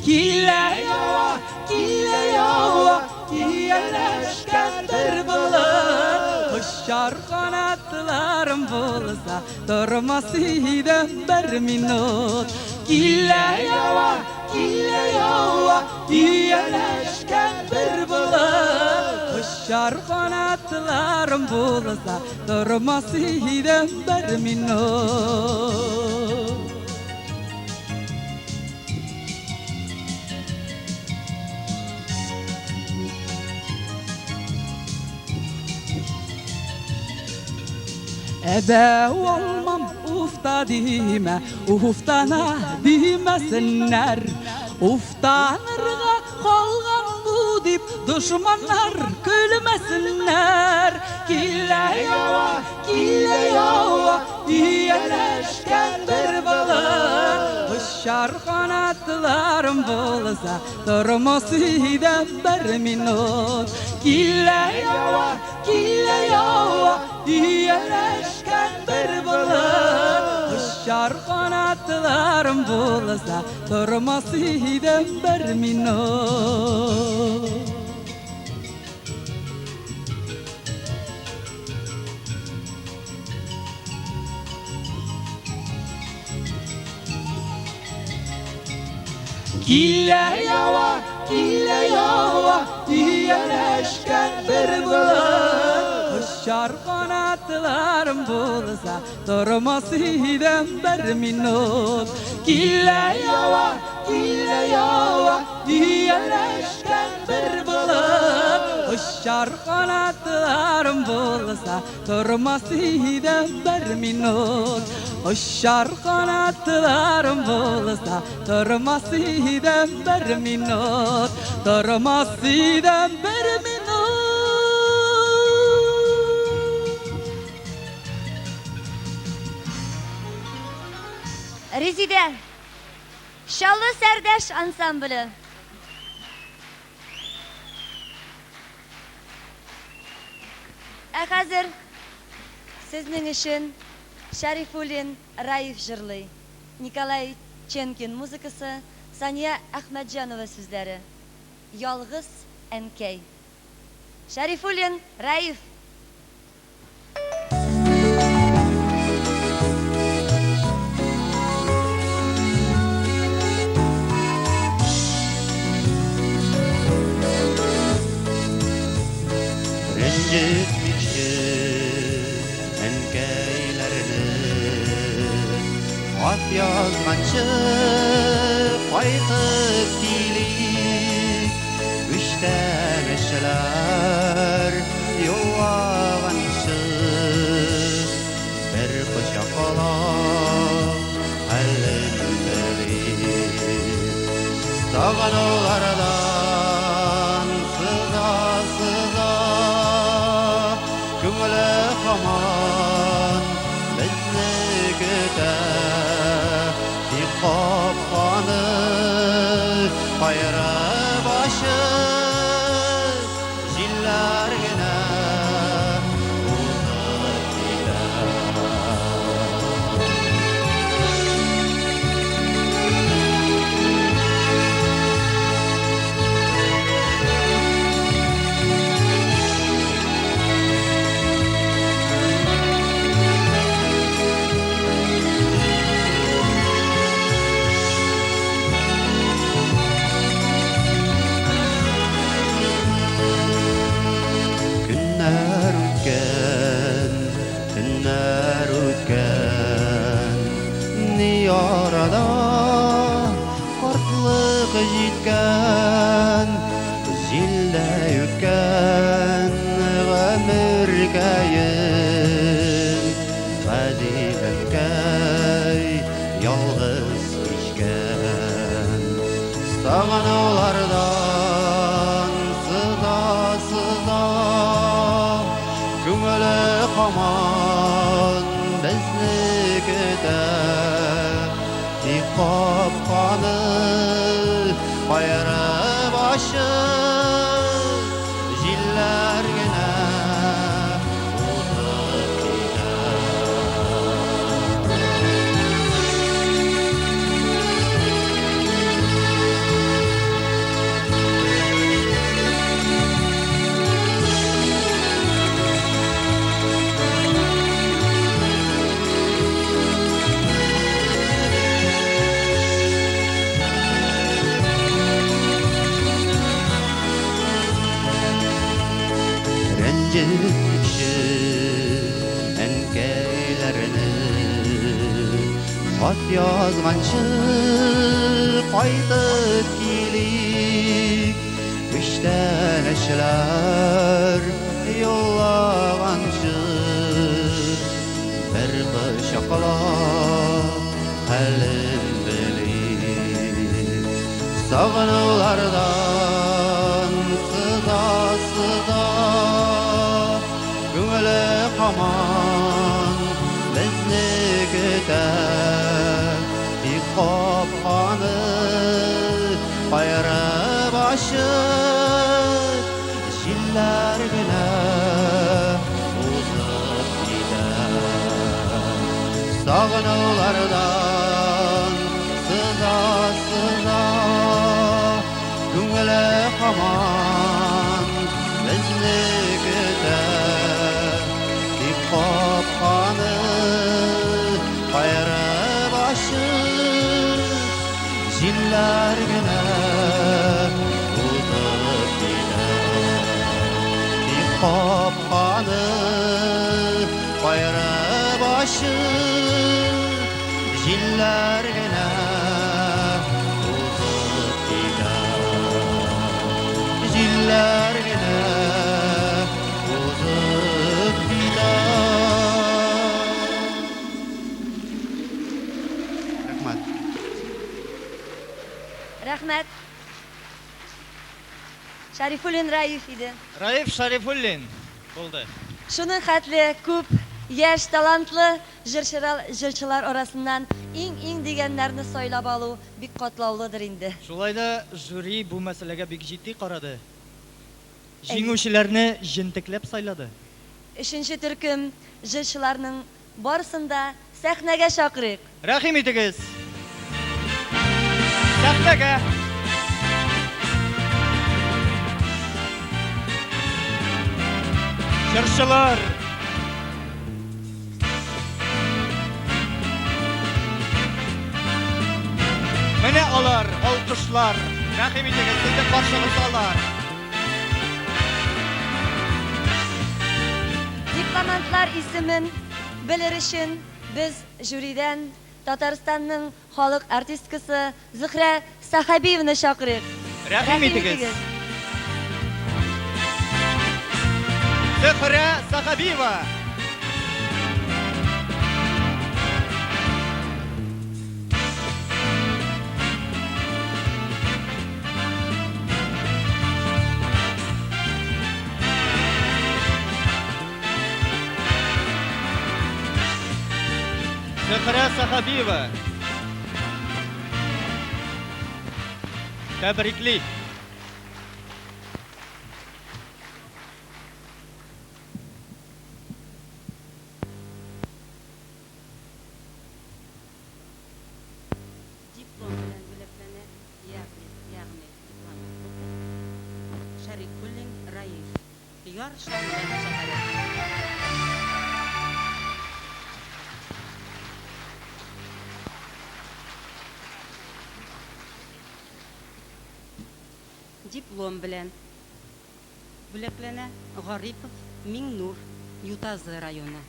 Килә ява, килә ява, ияләшкән бер болыт. Очар канатларым булса, тормас идем бер минут. Килә ява, килә ява, ияләшкән бер болыт. Очар канатларым булса, тормас идем бер минут. Әбәү алмам уфта димә, уфтана димәсеннәр. Уфтанырга калган бу дип дошманнар көлмәсеннәр. Килә ява, килә ява, ияләшкән бер болыт. Очар канатларым булса, тормас идем бер минут. Килә ява, килә ява, ияләшкән бер болыт. Очар канатларым булса, тормас идем бер минут. Килә ява, килә ява, ияләшкән бер болыт. Очар канатларым булса, тормас идем бер минут. Килә ява, килә ява, ияләшкән бер болыт. Очар канатларым булса, тормас идем бер минут. Очар канатларым булса, тормас идем бер минут. Тормас идем бер минут. Резидә, Чаллы Сәрдәш ансамбле. Ә хәзер сезнең өчен Шәрифуллин Раиф җырлый. Николай Ченкин музыкасы, Сания Әхмәтҗанова сүзләре. Ялгыз әнкәй. Шәрифуллин Раиф. Рәнҗетмикче әнкәйләрне, Хат язганчы кайтып килик, Күчтәнәчләр юллап. юллаганчы бер кочаклап хәлен белик. Сагынулардан сыза-сыза күңеле һаман безне көтә. Тик капканы каерып ачып, җилләр генә узып китә. Көннәр үткән, төннәр үткән, ни арада картлык җиткән, җилдәй үткән гомеркәем, газиз әнкәй ялгыз кичкән. Сагынулардан сыза-сыза күңеле һаман безне көтә. Тик капканы каерып ачып, җилләр генә узып китә. Рәнҗетмичә әнкәйләрне, хат язганчы кайтып килик, күчтәнәчләр юллаганчы бер кочаклап хәлен белик. Сагынулардан сыза-сыза күңеле һаман безне көтә. Тик капканы каерып ачып, җилләр генә узып китә. Сагынулардан сыза-сыза күңеле һаман безне көтә. Тик капканы каерып ачып, җилләр генә узып китә. Тик капканы каерып ачып, җилләр генә узып китә. Җилләр генә узып китә. Рәхмәт. Рәхмәт. Шәрифуллин Раиф иде. Раиф Шәрифуллин булды. Шуның хәтле күп яшь талантлы җырчылар арасыннан иң-иң дигәннәрне сайлап алу бик катлаулыдыр инде. Шулай да жюри бу мәсьәләгә бик җитди карады. Җиңүчеләрне җентекләп сайлады. Өченче төркем җырчыларның барысын да сәхнәгә чакырыйк. Рәхим итегез! Сәхнәгә! Җырчылар! Менә алар, алкышлар! Рәхим итегез, сезнең каршыгызда алар! Дипломантлар исемен белер өчен без жюридан Татарстанның халык артисткасы Зөһрә Сәхәбиеваны чакырыйк. Рәхим итегез! Зөһрә Сәхәбиева. Зөһрә Сәхәбиева. Тәбрикли. Диплом белән бүләкләнә, ягъни, ягъни дипломант булды. Шәрифуллин Раиф, Яр Чаллы шәһәре. Диплом белән бүләкләнә Гарипов Миңнур, Ютазы районы.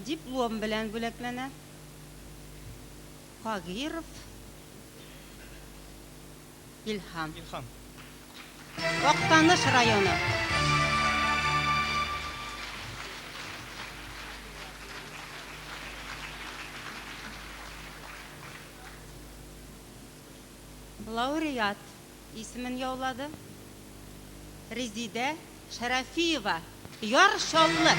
Диплом белән бүләкләнә Кагиров Илһам. Илһам. Актаныш районы. Лауреат исемен яулады Резидә Шәрәфиева, Яр Чаллы.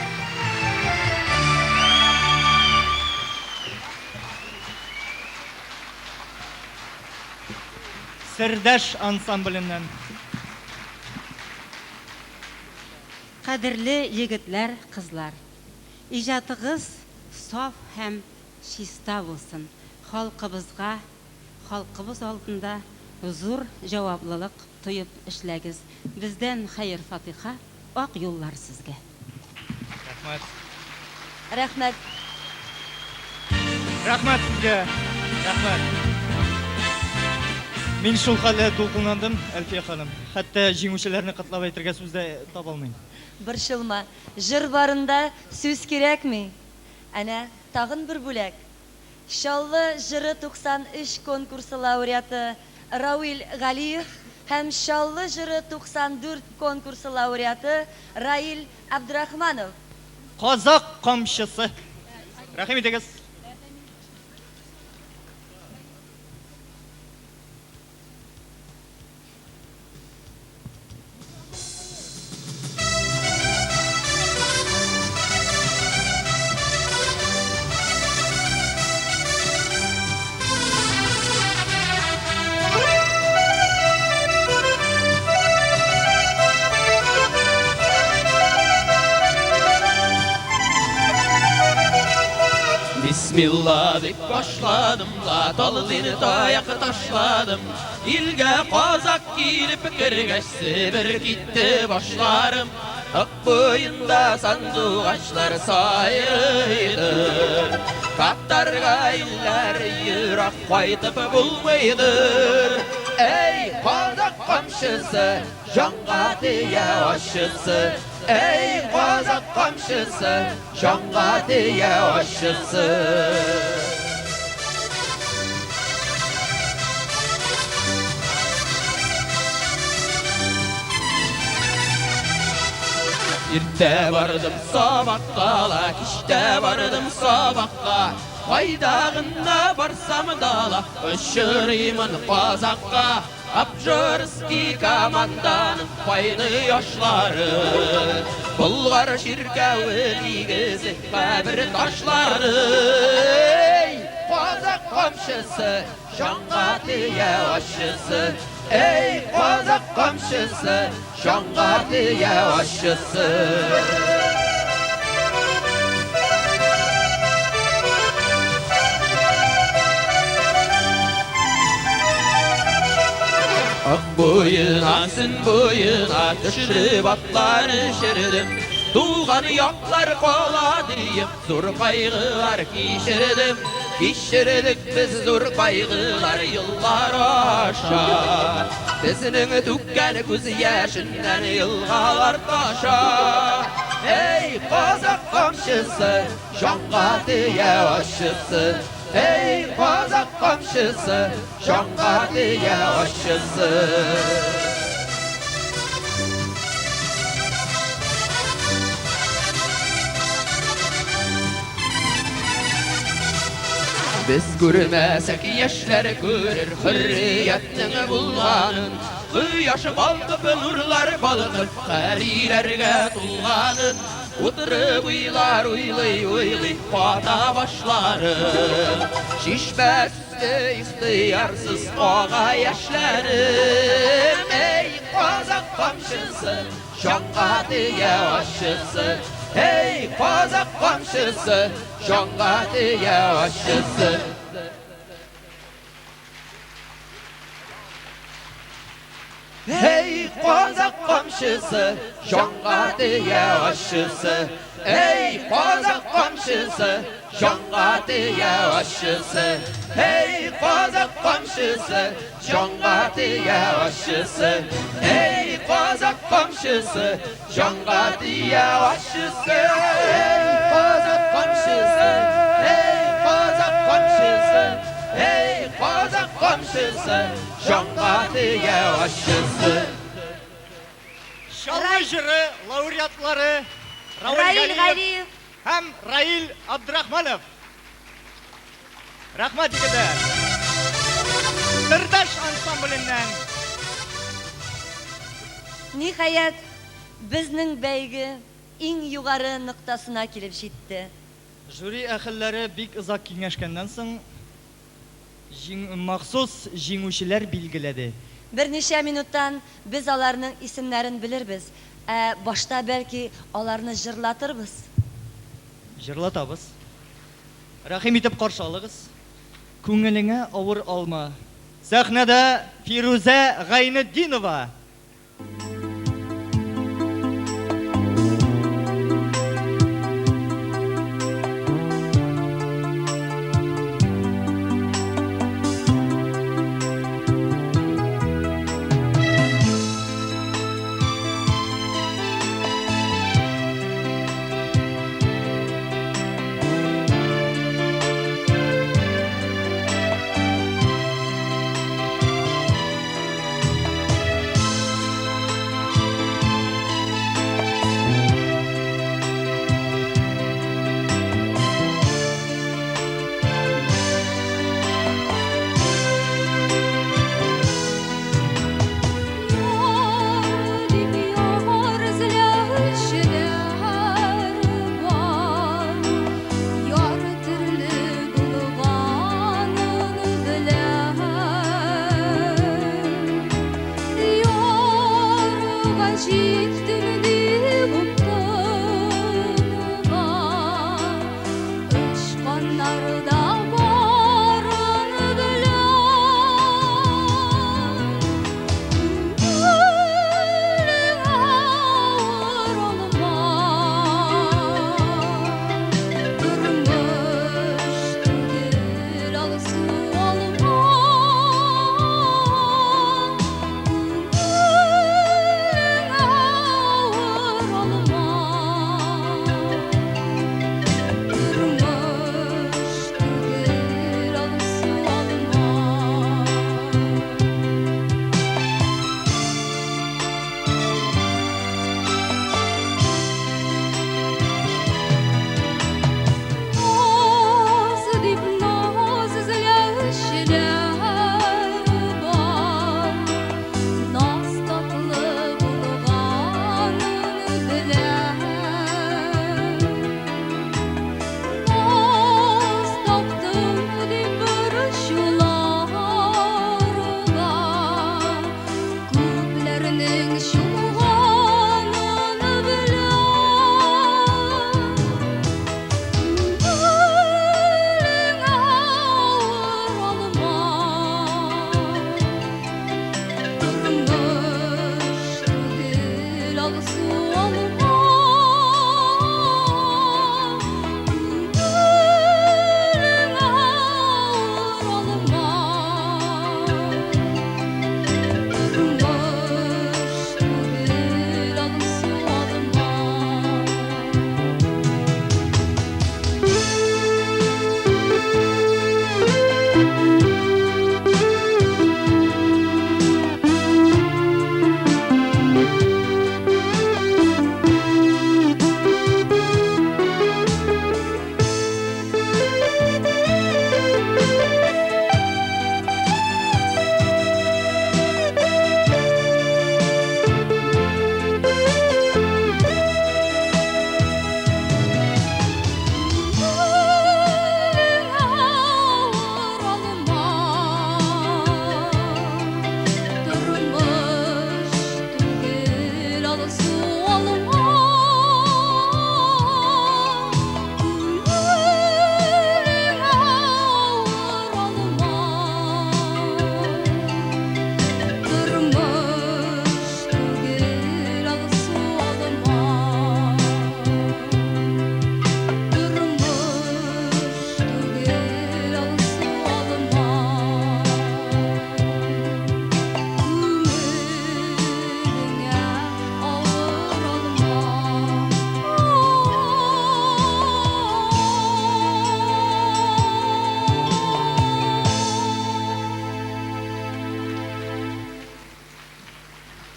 Сердәш ансамбленнән. Кадерле егетләр, кызлар! Иҗатыгыз саф һәм чиста булсын, халкыбызга, халкыбыз алдында зур җаваплылык тоеп эшләгез. Бездән хәер-фатыйха, ак юллар сезгә! Рәхмәт. Рәхмәт. Рәхмәт сезгә. Рәхмәт. Мин шул хәлле дулкынландым, Әлфия ханым. Хәтта җиңүчеләрне котлап әйтергә сүз дә таба алмыйм. Борчылма, җыр барында сүз кирәкми. Әнә, тагын бер бүләк. Чаллы җыры 93 конкурсы лауреаты Рауил Галиев һәм Чаллы җыры 94 конкурсы лауреаты Раил Абдрахманов. Казакъ камчысы. Рәхим итегез. Бисмилла дип башладым ла, талдыны таяк ташладым. Илгә казак килеп кергәч, Себер китте башларым. Ык буенда сандугачлар сайрыйдыр. Каптарга илләр ерак кайтып булмыйдыр. Әй, казак камчысы, җанга тия ачысы. Әй, казак камчысы, җанга тия ачысы. Иртә бардым сабакка ла, кичтә бардым сабакка. Кайда гына барсам да ла, очрыймын казакка. Обжорский команданың кайны яшлары. Болгар чиркәве нигезе, кабер ташлары. Эй, казак камчысы, җанга тия ачысы. Эй, казак камчысы, җанга тия ачысы. Ык буена, Сөн буена төшереп атлар эчердем. Туган яклар кала диеп, зур кайгылар кичердем. Кичердек без зур кайгылар еллар аша. Безнең түккән күз яшеннән елгалар таша. Эй, казак камчысы, җанга тия ачысы. Эй, казак камчысы, җанга тия ачысы. Без күрмәсәк, яшьләр күрер хөрриятнең булганын. Кояш балкып, нурлар балкып, хәриләргә тулганын. Утырып уйлар уйлый уйлый ката башларым. Чишмә төсле ихтыярсыз ага яшьләрем. Эй, казак камчысы, җанга тия ачысы. Эй, казак камчысы, җанга тия ачысы. Эй, казак камчысы, җанга тия ачысы. Эй, казак камчысы, җанга тия ачысы. Эй, казак камчысы, җанга тия ачысы. Эй, казак камчысы, җанга тия ачысы. Эй, казак камчысы, эй, казак камчысы. Эй, казак камчысы, җанга тия ачысы. Чаллы җыры лауреатлары Раил Галиев һәм Раил Абдрахманов. Рәхмәт, егетләр. Сырдаш ансамбленнән. Ниһаять, безнең бәйге иң югары ноктасына килеп җитте. Жюри әһелләре бик озак киңәшкәннән соң, җиң, махсус җиңүчеләр билгеләде. Берничә минуттан без аларның исемнәрен белербез. Ә башта, бәлки, аларны җырлатырбыз. Җырлатабыз. Рәхим итеп каршы алыгыз. Күңелеңә авыр алма. Сәхнәдә Фирүзә Гайнетдинова.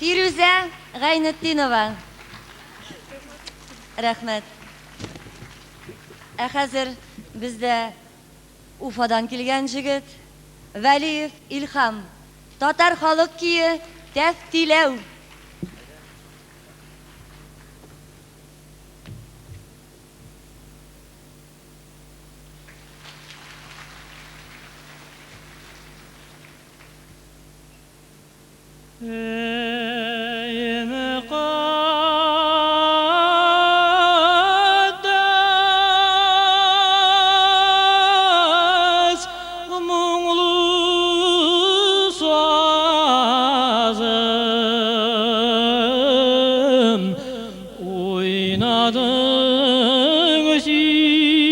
Фирүзә Гайнетдинова. Рәхмәт. Ә хәзер бездә Уфадан килгән җегет Вәлиев Илһам. Татар халык көе Тәфтиләү. Ey mukaddes munglu sazım, oynadın sen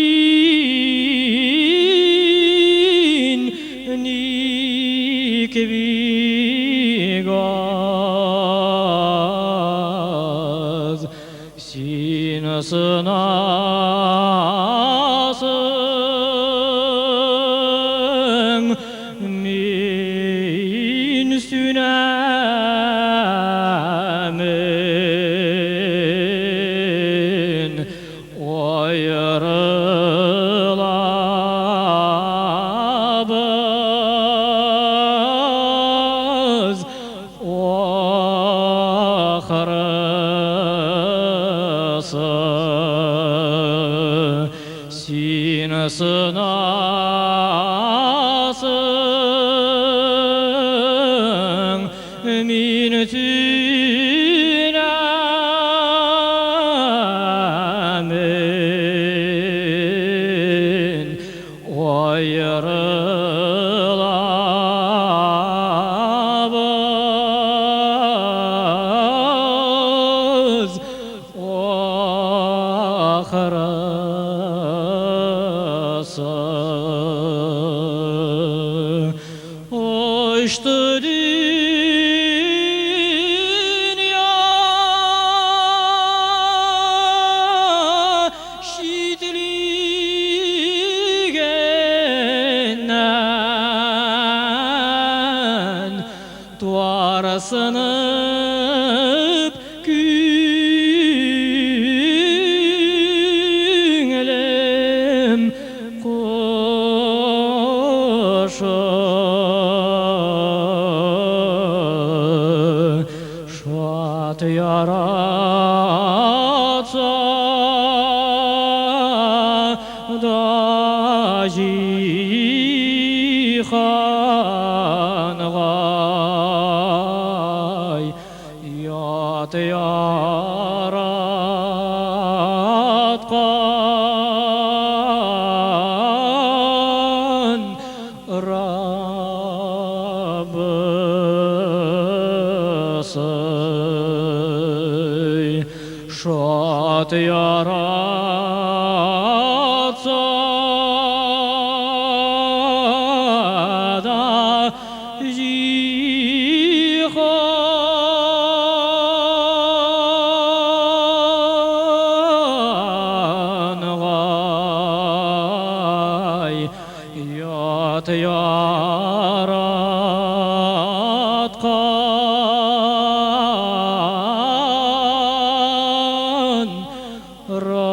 nik bigaz, син сынасың, мин сүнәмен, аерылабыз ахрысы. Син сынасың, мин сүнәмен, аерылабыз ахрысы. Очты дөнья читлегеннән, туарсынып күңелем кошы. Шат яратса да җиһангай, ят яраткан Раббысы. Шат яратса да җиһангай, ят яраткан Раббысы.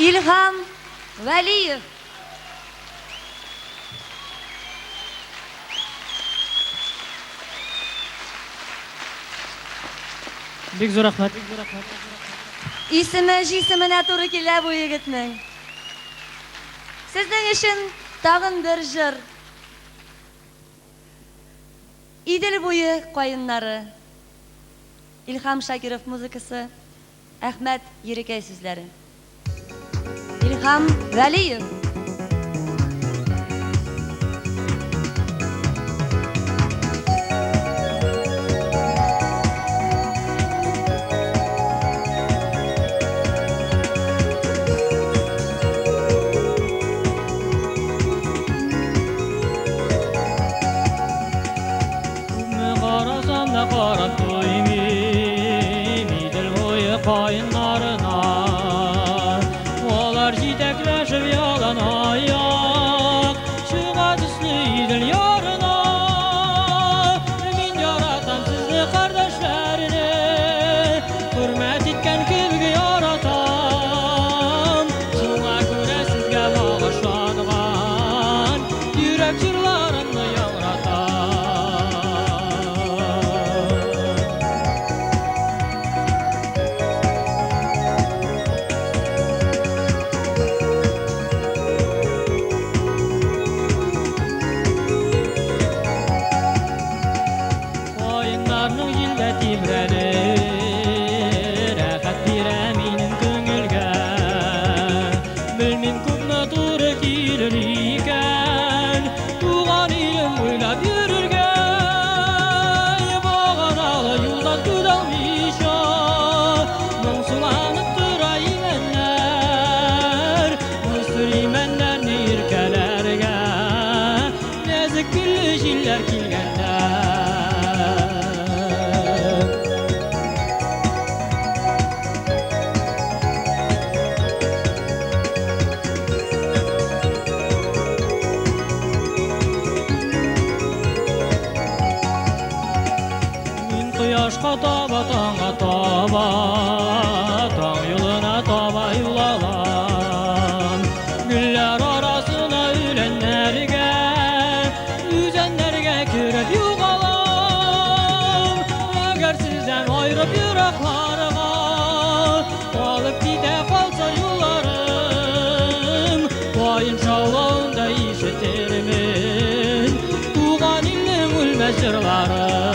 Илһам Вәлиев. Бик зур рәхмәт. Исеме җисеменә туры килә бу егетнең. Сезнең өчен тагын бер җыр. Идел буе каеннары. Илһам Шакиров музыкасы, Әхмәт Ерикәй сүзләре. Илһам Вәлиев. Күпме карасам да карап туймыйм Идел буе каеннарына. Алар җитәкләшеп ялан аяк чыга төсле Идел ярына. Мин яратам сезне, кардәшләрне, хөрмәт иткән кебек яратам. Шуңа күрә сезгә багышланган йөрәк җырларымны яңратам. Каеннарның җилдә тибрәлеп, рәхәт бирә минем күңелгә. Белмим, күпме туры килер икән туган илем буйлап йөрергә. Баганалы юлдан түзалмыйча, моңсуланып тора имәннәр. Мосыр имәннәрне иркәләргә нәзек гөлле җилләр килгәндә. Мин кояшка таба, таңга таба, таң юлына таба юл алам. Гөлләр арасына, үләннәргә, үзәннәргә кереп югалам. Әгәр сездән аерып еракларга алып китә калса юлларым, каен шаулавында ишетермен туган илнең үлмәс җырларын.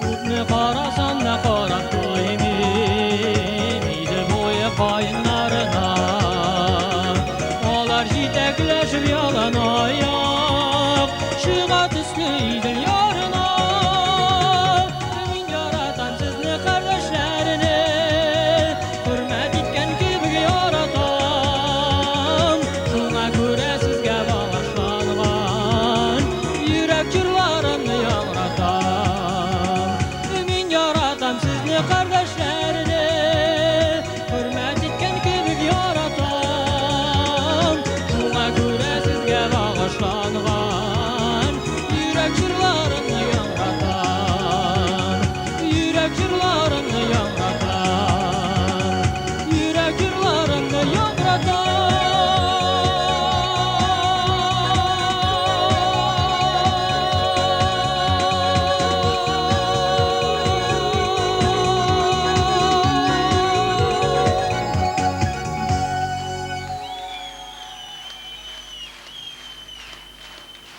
Күпне карасам да карап туймыйм Идел буе каеннарына. Алар җитәкләшеп ялан аяк чыга төсле Идел ярына. Мин яратам сезне, кардәшләрне, хөрмәт иткән кебек яратам. Шуңа күрә сезгә багышланган йөрәк җырларымны яңратам. Мин яратам сезне, кардәшләрне, хөрмәт иткән кебек яратам. Шуңа күрә сезгә багышланган йөрәк җырларымны яңратам. Йөрәк җырларымны яңратам. Йөрәк җырларымны яңратам.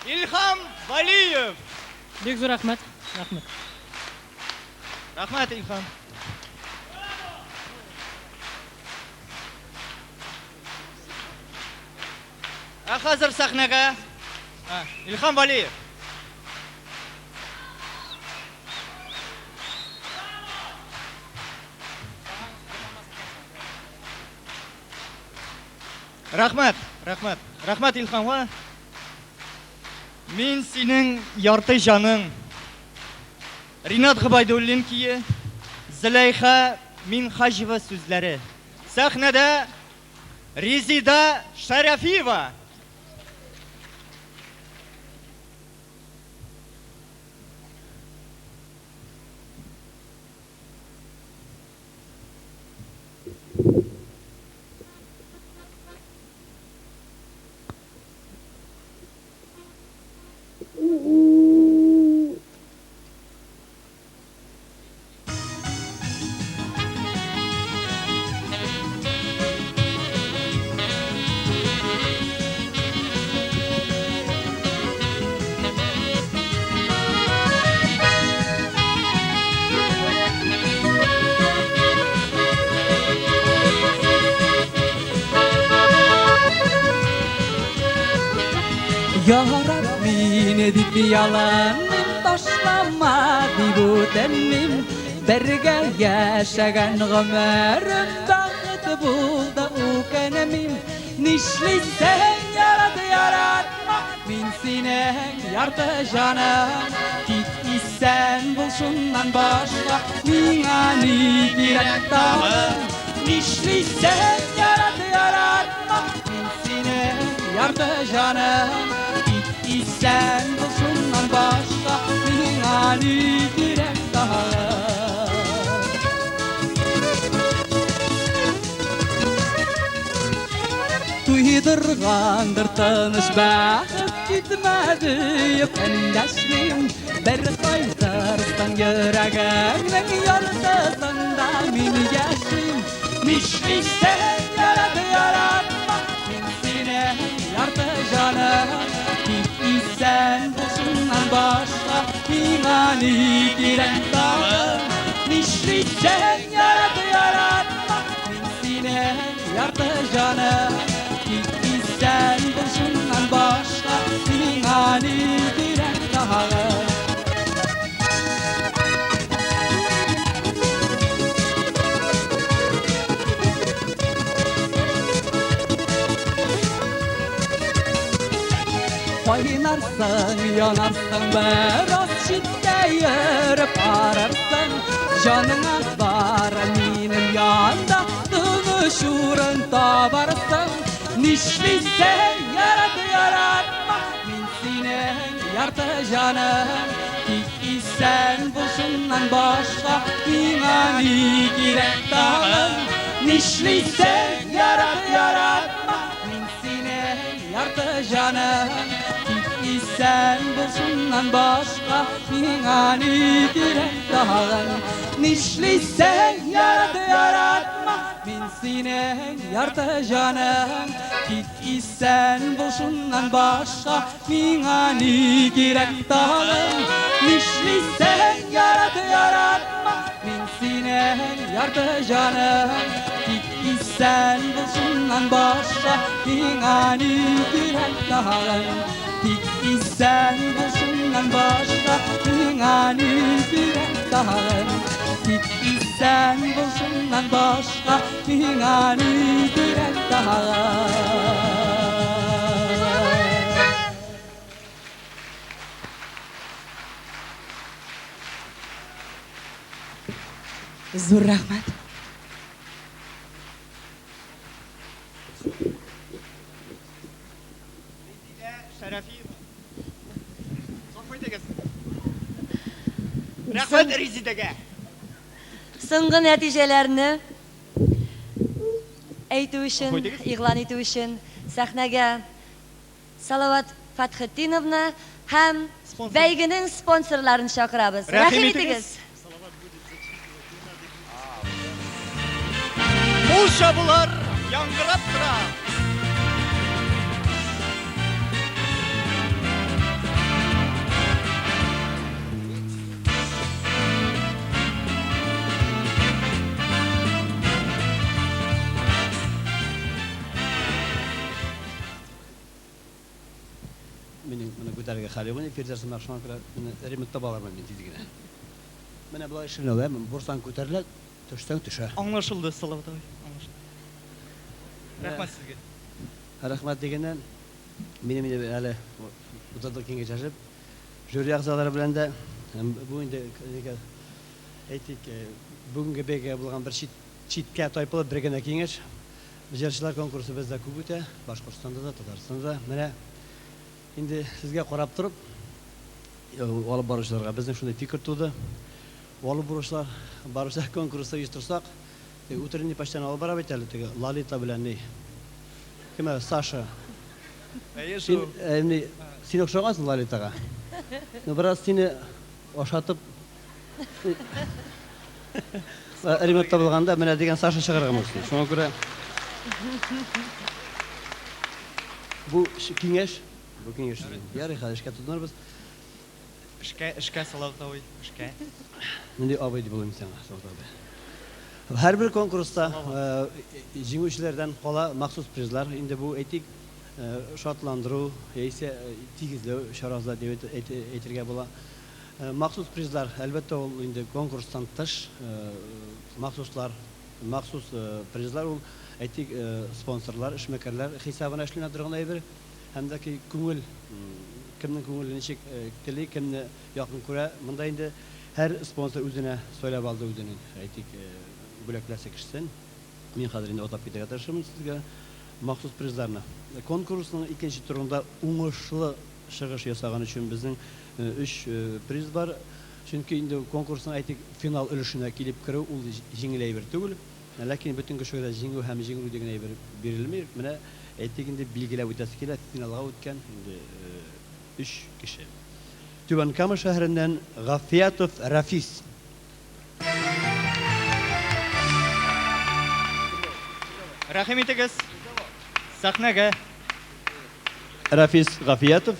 Илһам Валиев! Бик зур рәхмәт. Рәхмәт. Рәхмәт, Илһам. Ә хәзер сәхнәгә Илһам Валиев. Рәхмәт, рәхмәт. Рәхмәт Илһамга. Мин синең ярты җаның. Ринат Гобәйдуллин көе, Зөләйха Минһаҗева сүзләре. Сәхнәдә Резида Шәрәфиева. дип ялынмыйм, ташлама дип үтенмим. Бергә яшәгән гомерем бәхет булды, үкенмим. Нишлисең, ярат, яратма, мин синең ярты җаным. Тик исән бул, шуннан башка миңа ни кирәк тагын? Нишлисең, ярат, яратма, мин синең ярты җаным. Тик исән бул, шуннан башка миңа ни кирәк тагын? Туйдыргандыр тыныч бәхет китмә диеп эндәшмим. Бер кайтырсың йөрәгеңнең яртысында мин яшим. Нишлисең, ярат, яратма, мин синең ярты җаным. Тик исән бул, шуннан башка миңа ни кирәк тагын? Нишлисең, ярат, яратма, мин синең ярты җаным. Тик исән бул, шуннан башка миңа ни кирәк тагын? Кайнарсың, янарсың, бераз читтә йөреп арырсың. Җаныңа бар минем янда тыныч урын табарсың. Нишлисең, ярат, яратма, мин синең ярты җаным. Тик исән бул, шуннан башка миңа ни кирәк тагын? Нишлисең, ярат, яратма, мин синең ярты җаным. Тик исән бул, шуннан башка миңа ни кирәк тагын? Нишлисең, ярат, яратма, мин синең ярты җаным. Тик исән бул, шуннан башка миңа ни кирәк тагын? Нишлисең, ярат, яратма, мин синең ярты җаным. Тик исән бул, шуннан башка миңа ни кирәк тагын? Тик исән бул, шуннан башка миңа ни кирәк тагын? Тик исән бул, шуннан башка миңа ни кирәк тагын? Зур рәхмәт. Резидә Шәрәфиева. Гафу итегез. Рәхмәт Резидәгә. Соңгы нәтиҗәләрне әйтү өчен, игълан итү өчен сәхнәгә Салават Фәтхетдиновны һәм бәйгенең спонсорларын чакырабыз. Рәхим итегез! Кул чабулар яңгырап тора. Минем моны күтәрергә хәл юк инде, Фирдәс сымак, шуңа күрә моны ремонт таба алырмын мин тиз генә. Менә болай эшләнә ул, әме борсаң күтәрелә, төшсәң төшә. Аңлашылды, Салават абый, аңлашылды. Рәхмәт сезгә. Рәхмәт дигәннән, минем инде әле утырдык киңәшләшеп, жюри әгъзалары белән дә, бу инде, әйтик, бүгенге бәйгегә булган бер чит, читкә тайпылып бер генә киңәш. Җырчылар конкурсы бездә күп үтә, Башкортстанда да, Татарстанда да. Менә инде сезгә карап торып, алып баручыларга безнең шундый фикер туды. Алып баручылар, баручылар конкурсы оештырсак, утренний почтаны алып бара бит әле теге Лолита белән ни. Кем әле? Саша. Әйе, Син, шул. ни, син охшагансың Лолитага. Ну, бераз сине ашатып, ремонт табылганда менә дигән Саша чыгарга мөмкин. Шуңа күрә бу киңәш, бу киңәш. Ярый, хәзер эшкә тотынырбыз. Эшкә, эшкә, Салават абый, эшкә. Нинди абый дип булыйм сиңа, Салават абый. Һәрбер конкурста җиңүчеләрдән кала махсус призлар. Инде бу, әйтик, шатландыру яисә тигезләү чарасы да дип әйтергә була. Махсус призлар, әлбәттә, ул инде конкурстан тыш махсуслар, махсус призлар ул, әйтик, спонсорлар, эшмәкәрләр хисабына эшләнә торган әйбер. Һәм дә ки күңел, кемнең күңеле ничек тели, кемне якын күрә, монда инде һәр спонсор үзенә сайлап алды үзенең, әйтик, бүләкләсе кешесен. Мин хәзер инде атап китәргә тырышырмын сезгә махсус призларны. Конкурсның икенче турында уңышлы чыгыш ясаган өчен безнең өч приз бар. Чөнки инде конкурсның, әйтик, финал өлешенә килеп керү ул җиңел әйбер түгел. Ләкин бөтен кешегә дә җиңү һәм җиңелү дигән әйбер бирелми. Менә әйтик инде, билгеләп үтәсе килә, финалга үткән инде өч кеше. Түбән Кама шәһәреннән Гафиятов Рафис. Рәхим итегез, сәхнәгә. Рафис Гафиятов.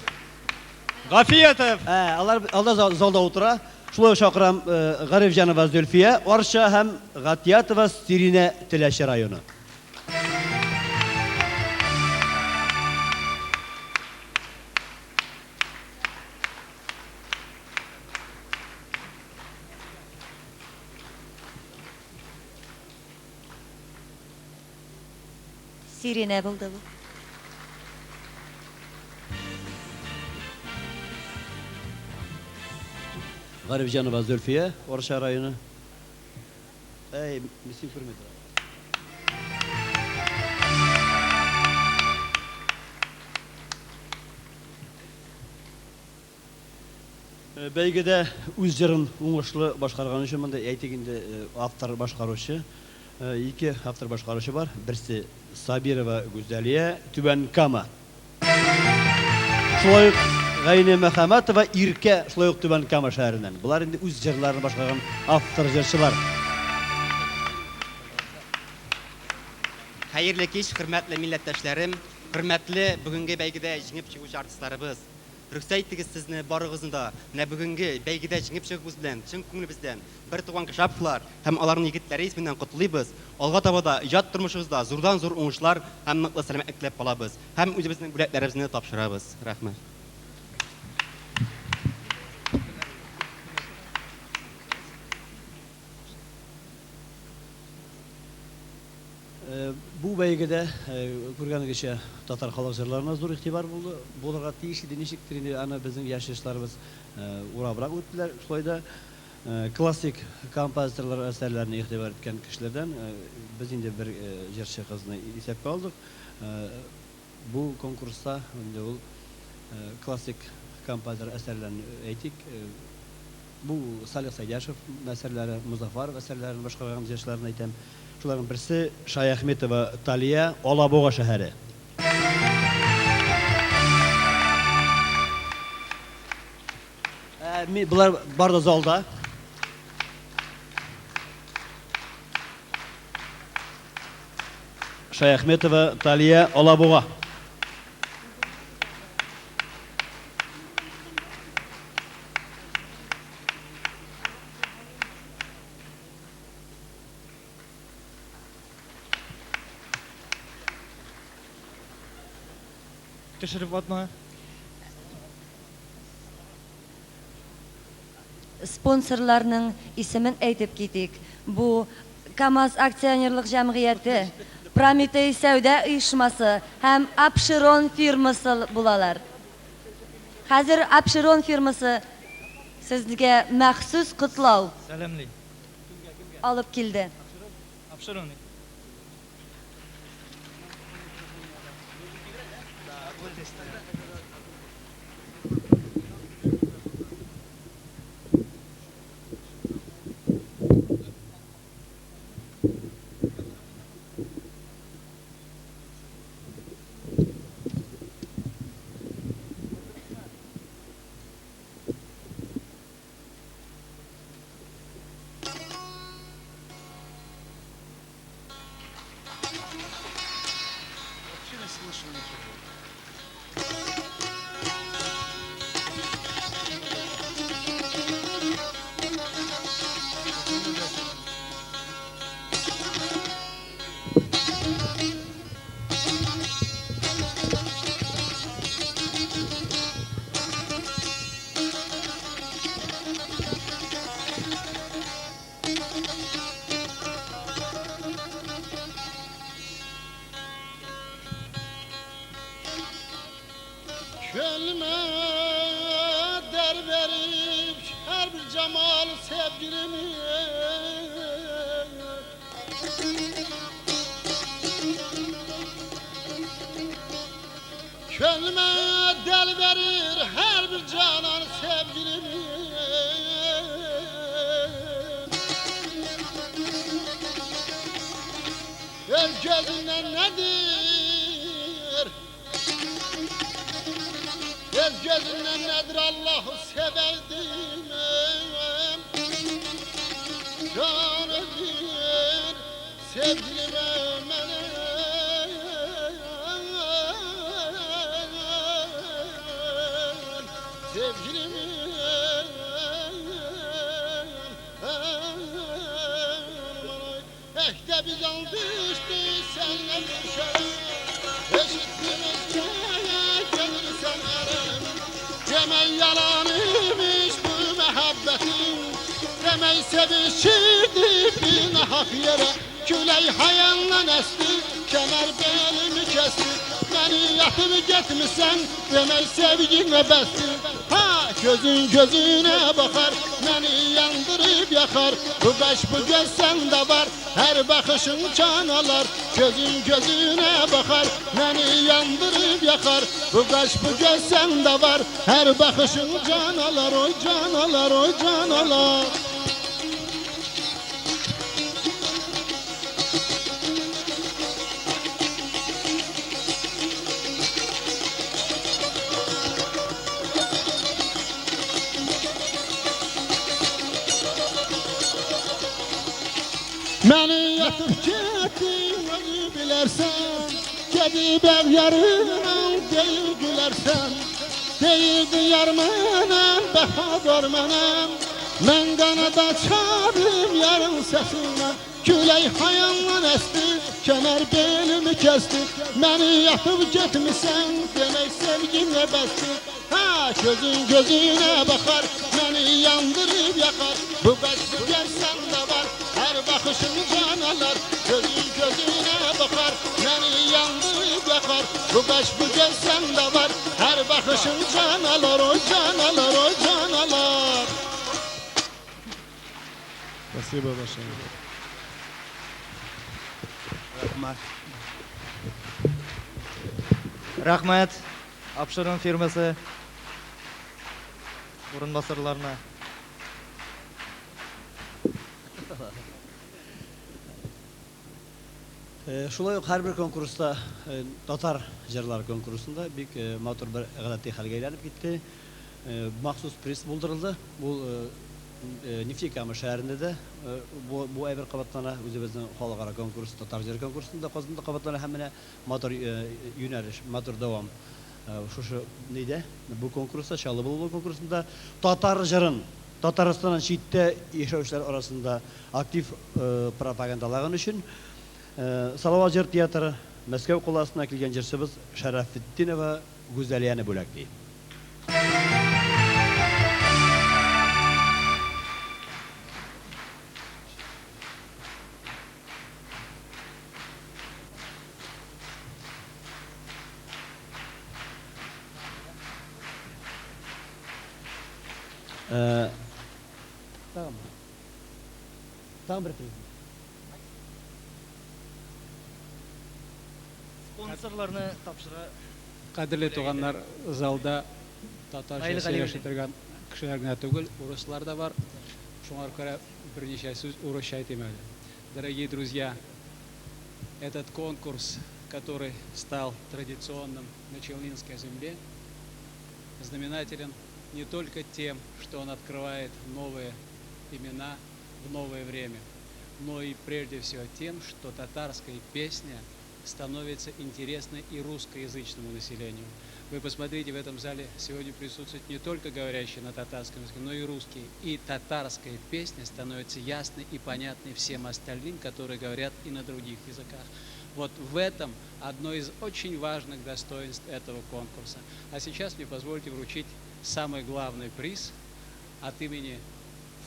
Гафиятов! Ә, алар алда залда утыра. Шулай ук чакырам Гарифҗанова Зөлфия, Арча һәм Гатиятова Сиринә, Теләче районы. Сиринә булды бу. Гарифҗанова Зөлфия, Арча районы. Әй, мин син күрмәдем. Бәйгедә үз җырын уңышлы башкарган өчен монда әйтик инде автор башкаручы, ике автор башкаручы бар. Берсе Сабирова Гүзәлия, Түбән Кама. Шулай ук Гайне Мөхәммәтова Иркә, шулай ук Түбән Кама шәһәреннән. Болар инде үз җырларын башкарган автор җырчылар. Хәерле кич, хөрмәтле милләттәшләрем, хөрмәтле бүгенге бәйгедә җиңеп чыгучы артистларыбыз. Рөхсәт итегез сезне барыгызны да менә бүгенге бәйгедә җиңеп чыгуыгыз белән чын күңелебездән бер туган Кашаповлар һәм аларның егетләре исеменнән котлыйбыз. Алга таба да иҗат тормышыгызда зурдан-зур уңышлар һәм ныклы сәламәтлек теләп калабыз һәм үзебезнең бүләкләребезне тапшырабыз. Рәхмәт. Бу бәйгедә, күргәнегезчә, татар халык җырларына зур игътибар булды. Булырга тиеш иде, ничектер инде аны безнең яшь җырчыларыбыз урабрак үттеләр. Шулай да классик композиторлар әсәрләренә игътибар иткән кешеләрдән без инде бер җырчы кызны исәпкә алдык. Бу конкурста инде ул классик композитор әсәрләрен әйтик, бу Салих Сәйдәшев әсәрләре, Мозаффаров әсәрләрен башкарган җырчыларны әйтәм. Шуларның берсе Шаяхметова Талия, Алабуга шәһәре. Болар бар да залда. Шаяхметова Талия, Алабуга. Төшереп атма. Спонсорларның исемен әйтеп китик. Бу КАМАЗ акционерлык җәмгыяте, Прометей сәүдә оешмасы һәм Апшерон фирмасы булалар. Хәзер Апшерон фирмасы сезгә махсус котлау Сәламли. алып килде. Апшерон. Вообще не слышу ничего. cemal sevgilimi. Könlüme del verir her bir canan sevgilimi. El gözünden nedir? El gözünden nedir Allah'ı severdim. Canıdır sevgilime menem. Sevgilime Ehde biz aldıştı senle bir şey. Eşittiniz gelirsen erem. Demek yalan imiş bu məhəbbətin. Demek sevişirdi bir nahaq yere. Külək hayanla esti, kemer belimi kesti. Beni yatıb getmisən, demek sevginle bəsdi. Ha, gözün gözüne bakar, beni yandırıp yakar. Bu kaş bu göz sende var, her bakışın can alar. Gözün gözüne bakar, beni yandırıp yakar. Bu kaş bu göz sende var, her bakışın can alar. Oy can alar, oy can alar. Məni yatıb getdin, özü bilərsən. Gedib ev yarına deyir gülərsən. Deyirdi yar mənəm, bəfadar mənəm. Mən qanada çarım yarın səsindən. Külək hayanla əsdi, kəmər belimi kəsdi. Məni yatıb getmisən, demək sevginlə bəsdi. Ha, gözün gözünə baxar, məni yandırıb yaxar. Bu bəsdi gəlsən də var, her bakışın can alar. Gözün gözüne bakar, beni yandırıp yakar. Bu kaş bu göz sende var, her bakışın can alar. O can alar, o can alar. Спасибо большое. Рахмат. Рахмат. Апшерон фирмасы урынбасарларына. Шулай ук һәрбер конкурста, татар җырлары конкурсында бик матур бер гадәти хәлгә әйләнеп китте. Махсус приз булдырылды. Бу Нефтекама шәһәрендә дә бу әйбер кабатлана. Үзебезнең халыкара конкурс, татар җыры конкурсында Казанда кабатлана һәм менә матур юнәлеш, матур дәвам. Шушы нидә? Бу конкурста, Чаллы булу конкурсында татар җырын Татарстаннан читтә яшәүчеләр арасында актив пропагандалаган өчен Салават җыр театры Мәскәү каласына килгән җырчыбыз Шәрәфетдинова Гүзәлияне бүләкли. Тагын бер приз. Спонсорларны тапшыра. Кадерле туганнар, залда татарча сөйләшә торган кешеләр генә түгел, урыслар да бар. Шуңа күрә берничә сүз урысча әйтим әле. Дорогие друзья, этот конкурс, который стал традиционным на Челнинской земле, знаменателен не только тем, что он открывает новые имена в новое время, но и прежде всего тем, что татарская песня становится интересной и русскоязычному населению. Вы посмотрите, в этом зале сегодня присутствуют не только говорящие на татарском языке, но и русские. И татарская песня становится ясной и понятной всем остальным, которые говорят и на других языках. Вот в этом одно из очень важных достоинств этого конкурса. А сейчас мне позвольте вручить самый главный приз от имени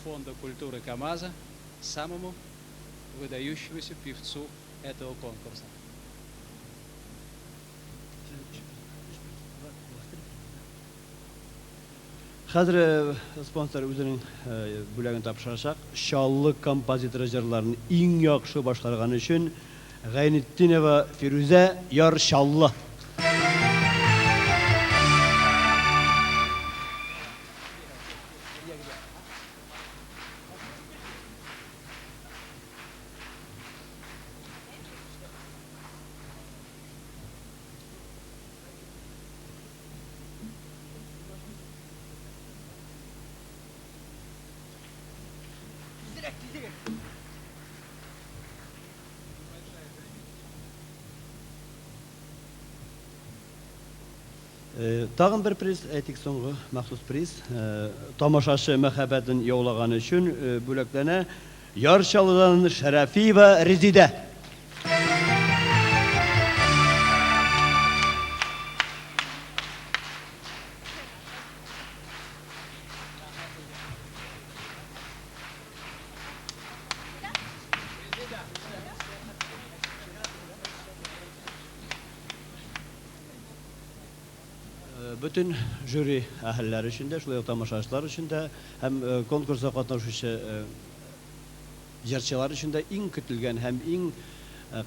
Фонда культуры КАМАЗа самому выдающемуся певцу этого конкурса. Хәзер спонсор үзенең бүләген тапшырачак. Чаллы композиторы җырларын иң яхшы башкарган өчен Гайнетдинова Фирүзә, Яр Чаллы. Тизрәк, тизрәк. Тагын бер приз, әйтик, соңгы махсус приз. Тамашачы мәхәббәтен яулаган өчен бүләкләнә Яр Чаллыдан Шәрәфиева Резидә. Бөтен жюри әһелләре өчен дә, шулай ук тамашачылар өчен дә һәм конкурста катнашучы җырчылар өчен дә иң көтелгән һәм иң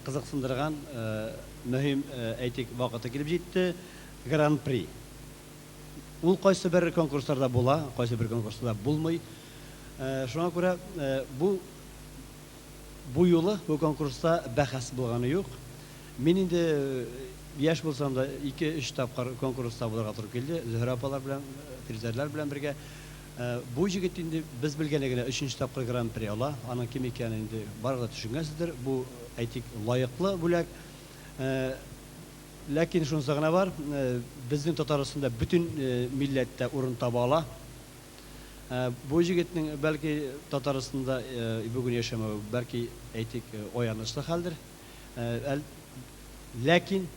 кызыксындырган мөһим, әйтик, вакыты килеп җитте, Гран-при. Ул кайсы бер конкурсларда була, кайсы бер конкурсларда булмый. Шуңа күрә бу бу юлы бу конкурста бәхәс булганы юк. Мин инде яшь булсам да, ике-өч тапкыр конкурста булырга туры килде, Зөһрә апалар белән, Фирзәрләр белән бергә. Бу җегет инде без белгәне генә өченче тапкыр Гран-при ала. Аның кем икәнен инде барыгыз да төшенгәнсездер. Бу, әйтик, лаеклы бүләк. Ләкин шунысы гына бар, безнең Татарстанда бөтен милләт тә урын таба ала. Бу җегетнең, бәлки, Татарстанда бүген яшәмәве, бәлки, әйтик, аянычлы хәлдер. Ләкин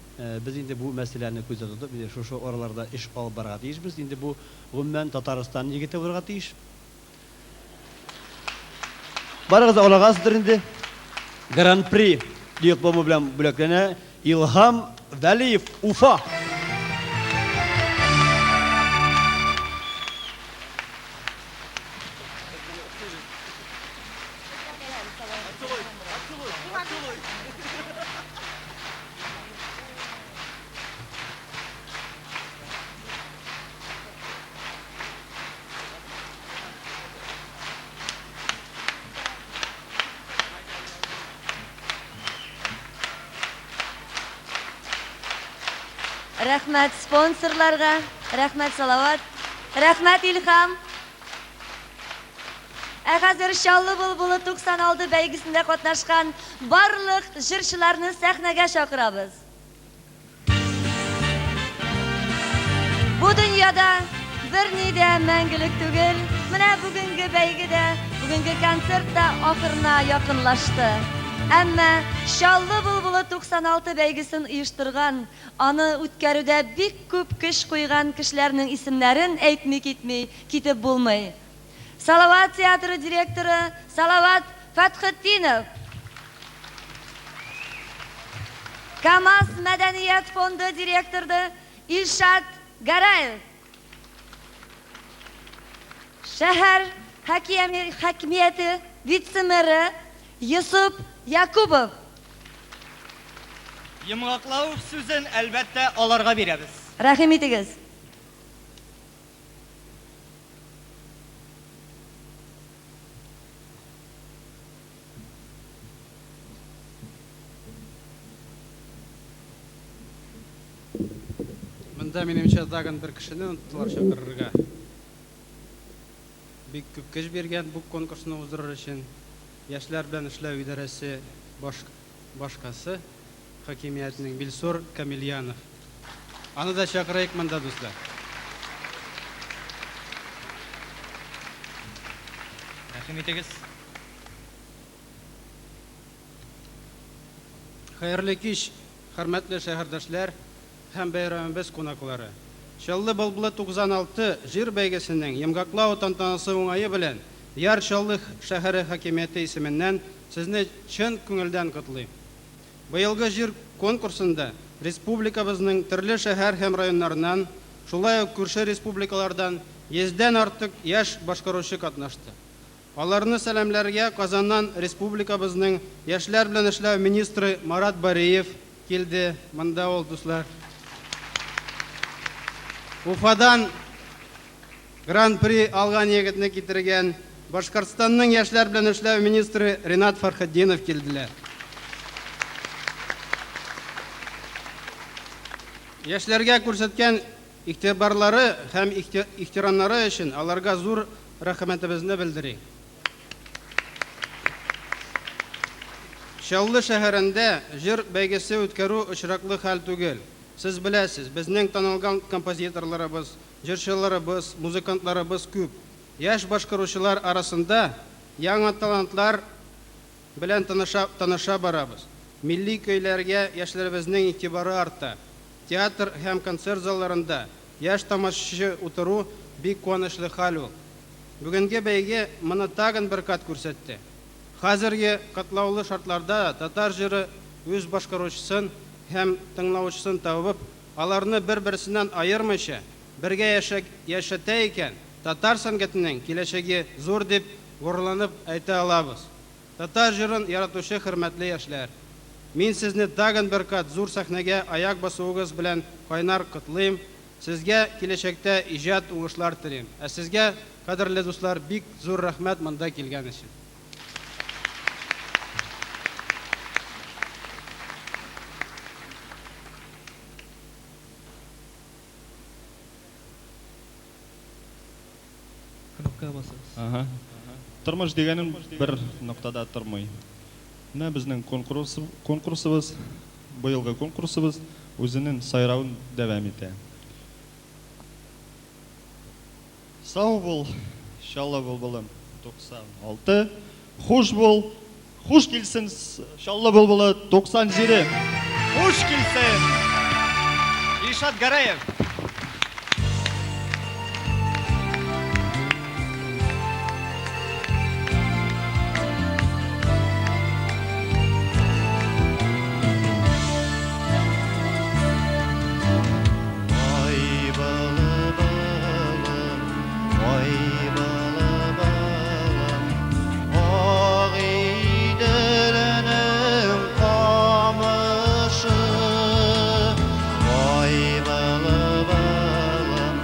без инде бу мәсьәләне күздә тотып, инде шушы араларда эш алып барырга тиешбез. Инде бу, гомумән, Татарстан егете булырга тиеш. Барыгыз да аңлагансыздыр инде, Гран-при дипломы белән бүләкләнә Илһам Вәлиев, Уфа. Рәхмәт спонсорларга, рәхмәт Салават, рәхмәт Илһам. Ә хәзер Чаллы былбылы 96 бәйгесендә катнашкан барлык җырчыларны сәхнәгә чакырабыз. Бу дөньяда берни дә мәңгелек түгел. Менә бүгенге бәйге дә, бүгенге концерт та ахырына якынлашты. Әмма Чаллы былбылы 96 бәйгесен оештырган, аны үткәрүдә бик күп көч куйган кешеләрнең исемнәрен әйтми китми китеп булмый. Салават театры директоры Салават Фәтхетдинов, КАМАЗ мәдәният фонды директоры Илшат Гәрәев, шәһәр хакимияте вице-мэры Йосып Якубов. Йомгаклау сүзен, әлбәттә, аларга бирәбез. Рәхим итегез. Монда, минемчә, тагын бер кешене оныттылар чакырырга. Бик күп көч биргән бу конкурсны уздырыр өчен. Яшьләр белән эшләү идарәсе баш башкасы хакимиятнең Вилсур Камильянов. Аны да чакырыйк монда, дуслар. Рәхим итегез. Хәерле кич, хөрмәтле шәһәрдәшләр һәм бәйрәмебез кунаклары. Чаллы былбылы 96 җыр бәйгесенең йомгаклау тантанасы уңае белән Яр Чаллы шәһәре хакимияте исеменнән сезне чын күңелдән котлыйм. Быелгы җыр конкурсында республикабызның төрле шәһәр һәм районнарыннан, шулай ук күрше республикалардан Йөздән артык яшь башкаручы катнашты. Аларны сәламләргә Казаннан республикабызның яшьләр белән эшләү министры Марат Бариев килде. Монда ул, дуслар. Уфадан Гран-при алган егетне китергән Башкортстанның яшьләр белән эшләү министры Ринат Фәрхетдинов килделәр. Яшьләргә күрсәткән игътибарлары һәм ихтирамнары өчен аларга зур рәхмәтебезне белдерик. Чаллы шәһәрендә җыр бәйгесе үткәрү очраклы хәл түгел. Сез беләсез, безнең танылган композиторларыбыз, җырчыларыбыз, музыкантларыбыз күп. Яшь башкаручылар арасында яңа талантлар белән таныша, таныша барабыз. Милли көйләргә яшьләребезнең игътибары арта. Театр һәм концерт залларында яшь тамашачы утыру бик куанычлы хәл ул. Бүгенге бәйге моны тагын бер кат күрсәтте. Хәзерге катлаулы шартларда татар җыры үз башкаручысын һәм тыңлаучысын табып, аларны бер-берсеннән аермыйча, бергә яшәтә икән, татар сәнгатенең киләчәге зур дип горурланып әйтә алабыз. Татар җырын яратучы хөрмәтле яшьләр! Мин сезне тагын бер кат зур сәхнәгә аяк басуыгыз белән кайнар котлыйм, сезгә киләчәктә иҗат уңышлар телим. Ә сезгә, кадерле дуслар, бик зур рәхмәт монда килгән өчен. Кнопкага басыгыз. Ага. Тормыш дигәнең бер ноктада тормый. Менә безнең конкурс, конкурсыбыз, быелгы конкурсыбыз үзенең сайравын дәвам итә. Сау бул, Чаллы былбылым, 96. Хуш бул, хуш килсен Чаллы былбылы, 97. Хуш килсен! Илшат Гәрәев. Ай былы-былым, ай былы-былым, Агыйделнең камышы. Ай былы-былым,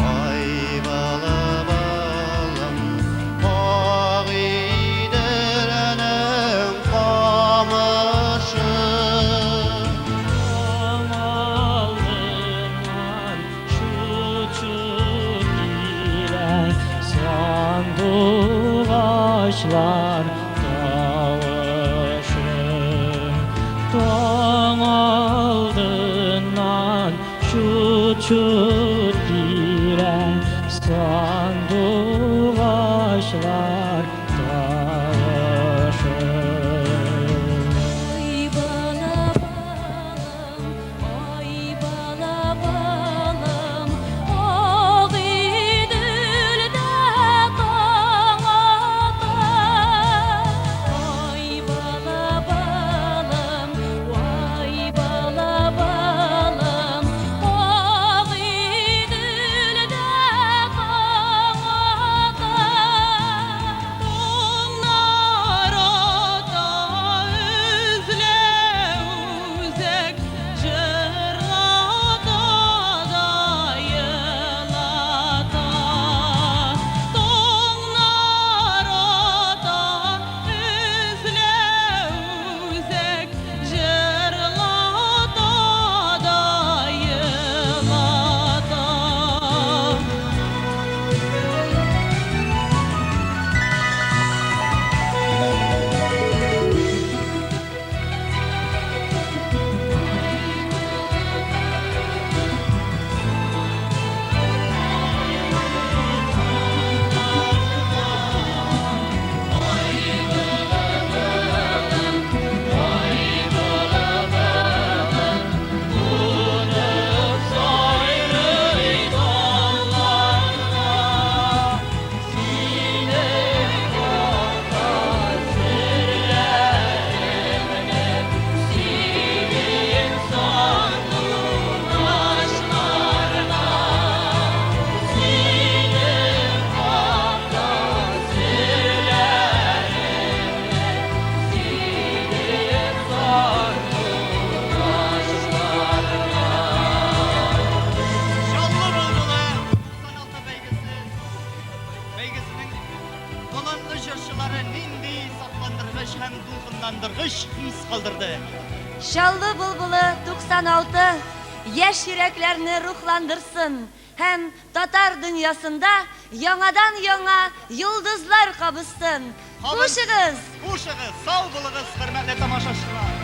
ай былы-былым, Агыйделнең камышы. Таң алдыннан чут-чут килә сандугачлар тавышы. Таң алдыннан чут-чут килә сандугачлар тавышы. Ай бала-балам, ай бала-балам, Агыйделдә таң ата. Ай бала-балам, ай бала-балам, Агыйделдә Чаллы җырчылары нинди сокландыргыч һәм дулкынландыргыч хис калдырды. Чаллы былбылы 96 яшь йөрәкләрне рухландырсын һәм татар дөньясында яңадан-яңа йолдызлар кабызсын. Хушыгыз! Хушыгыз, сау булыгыз, хөрмәтле тамашачылар!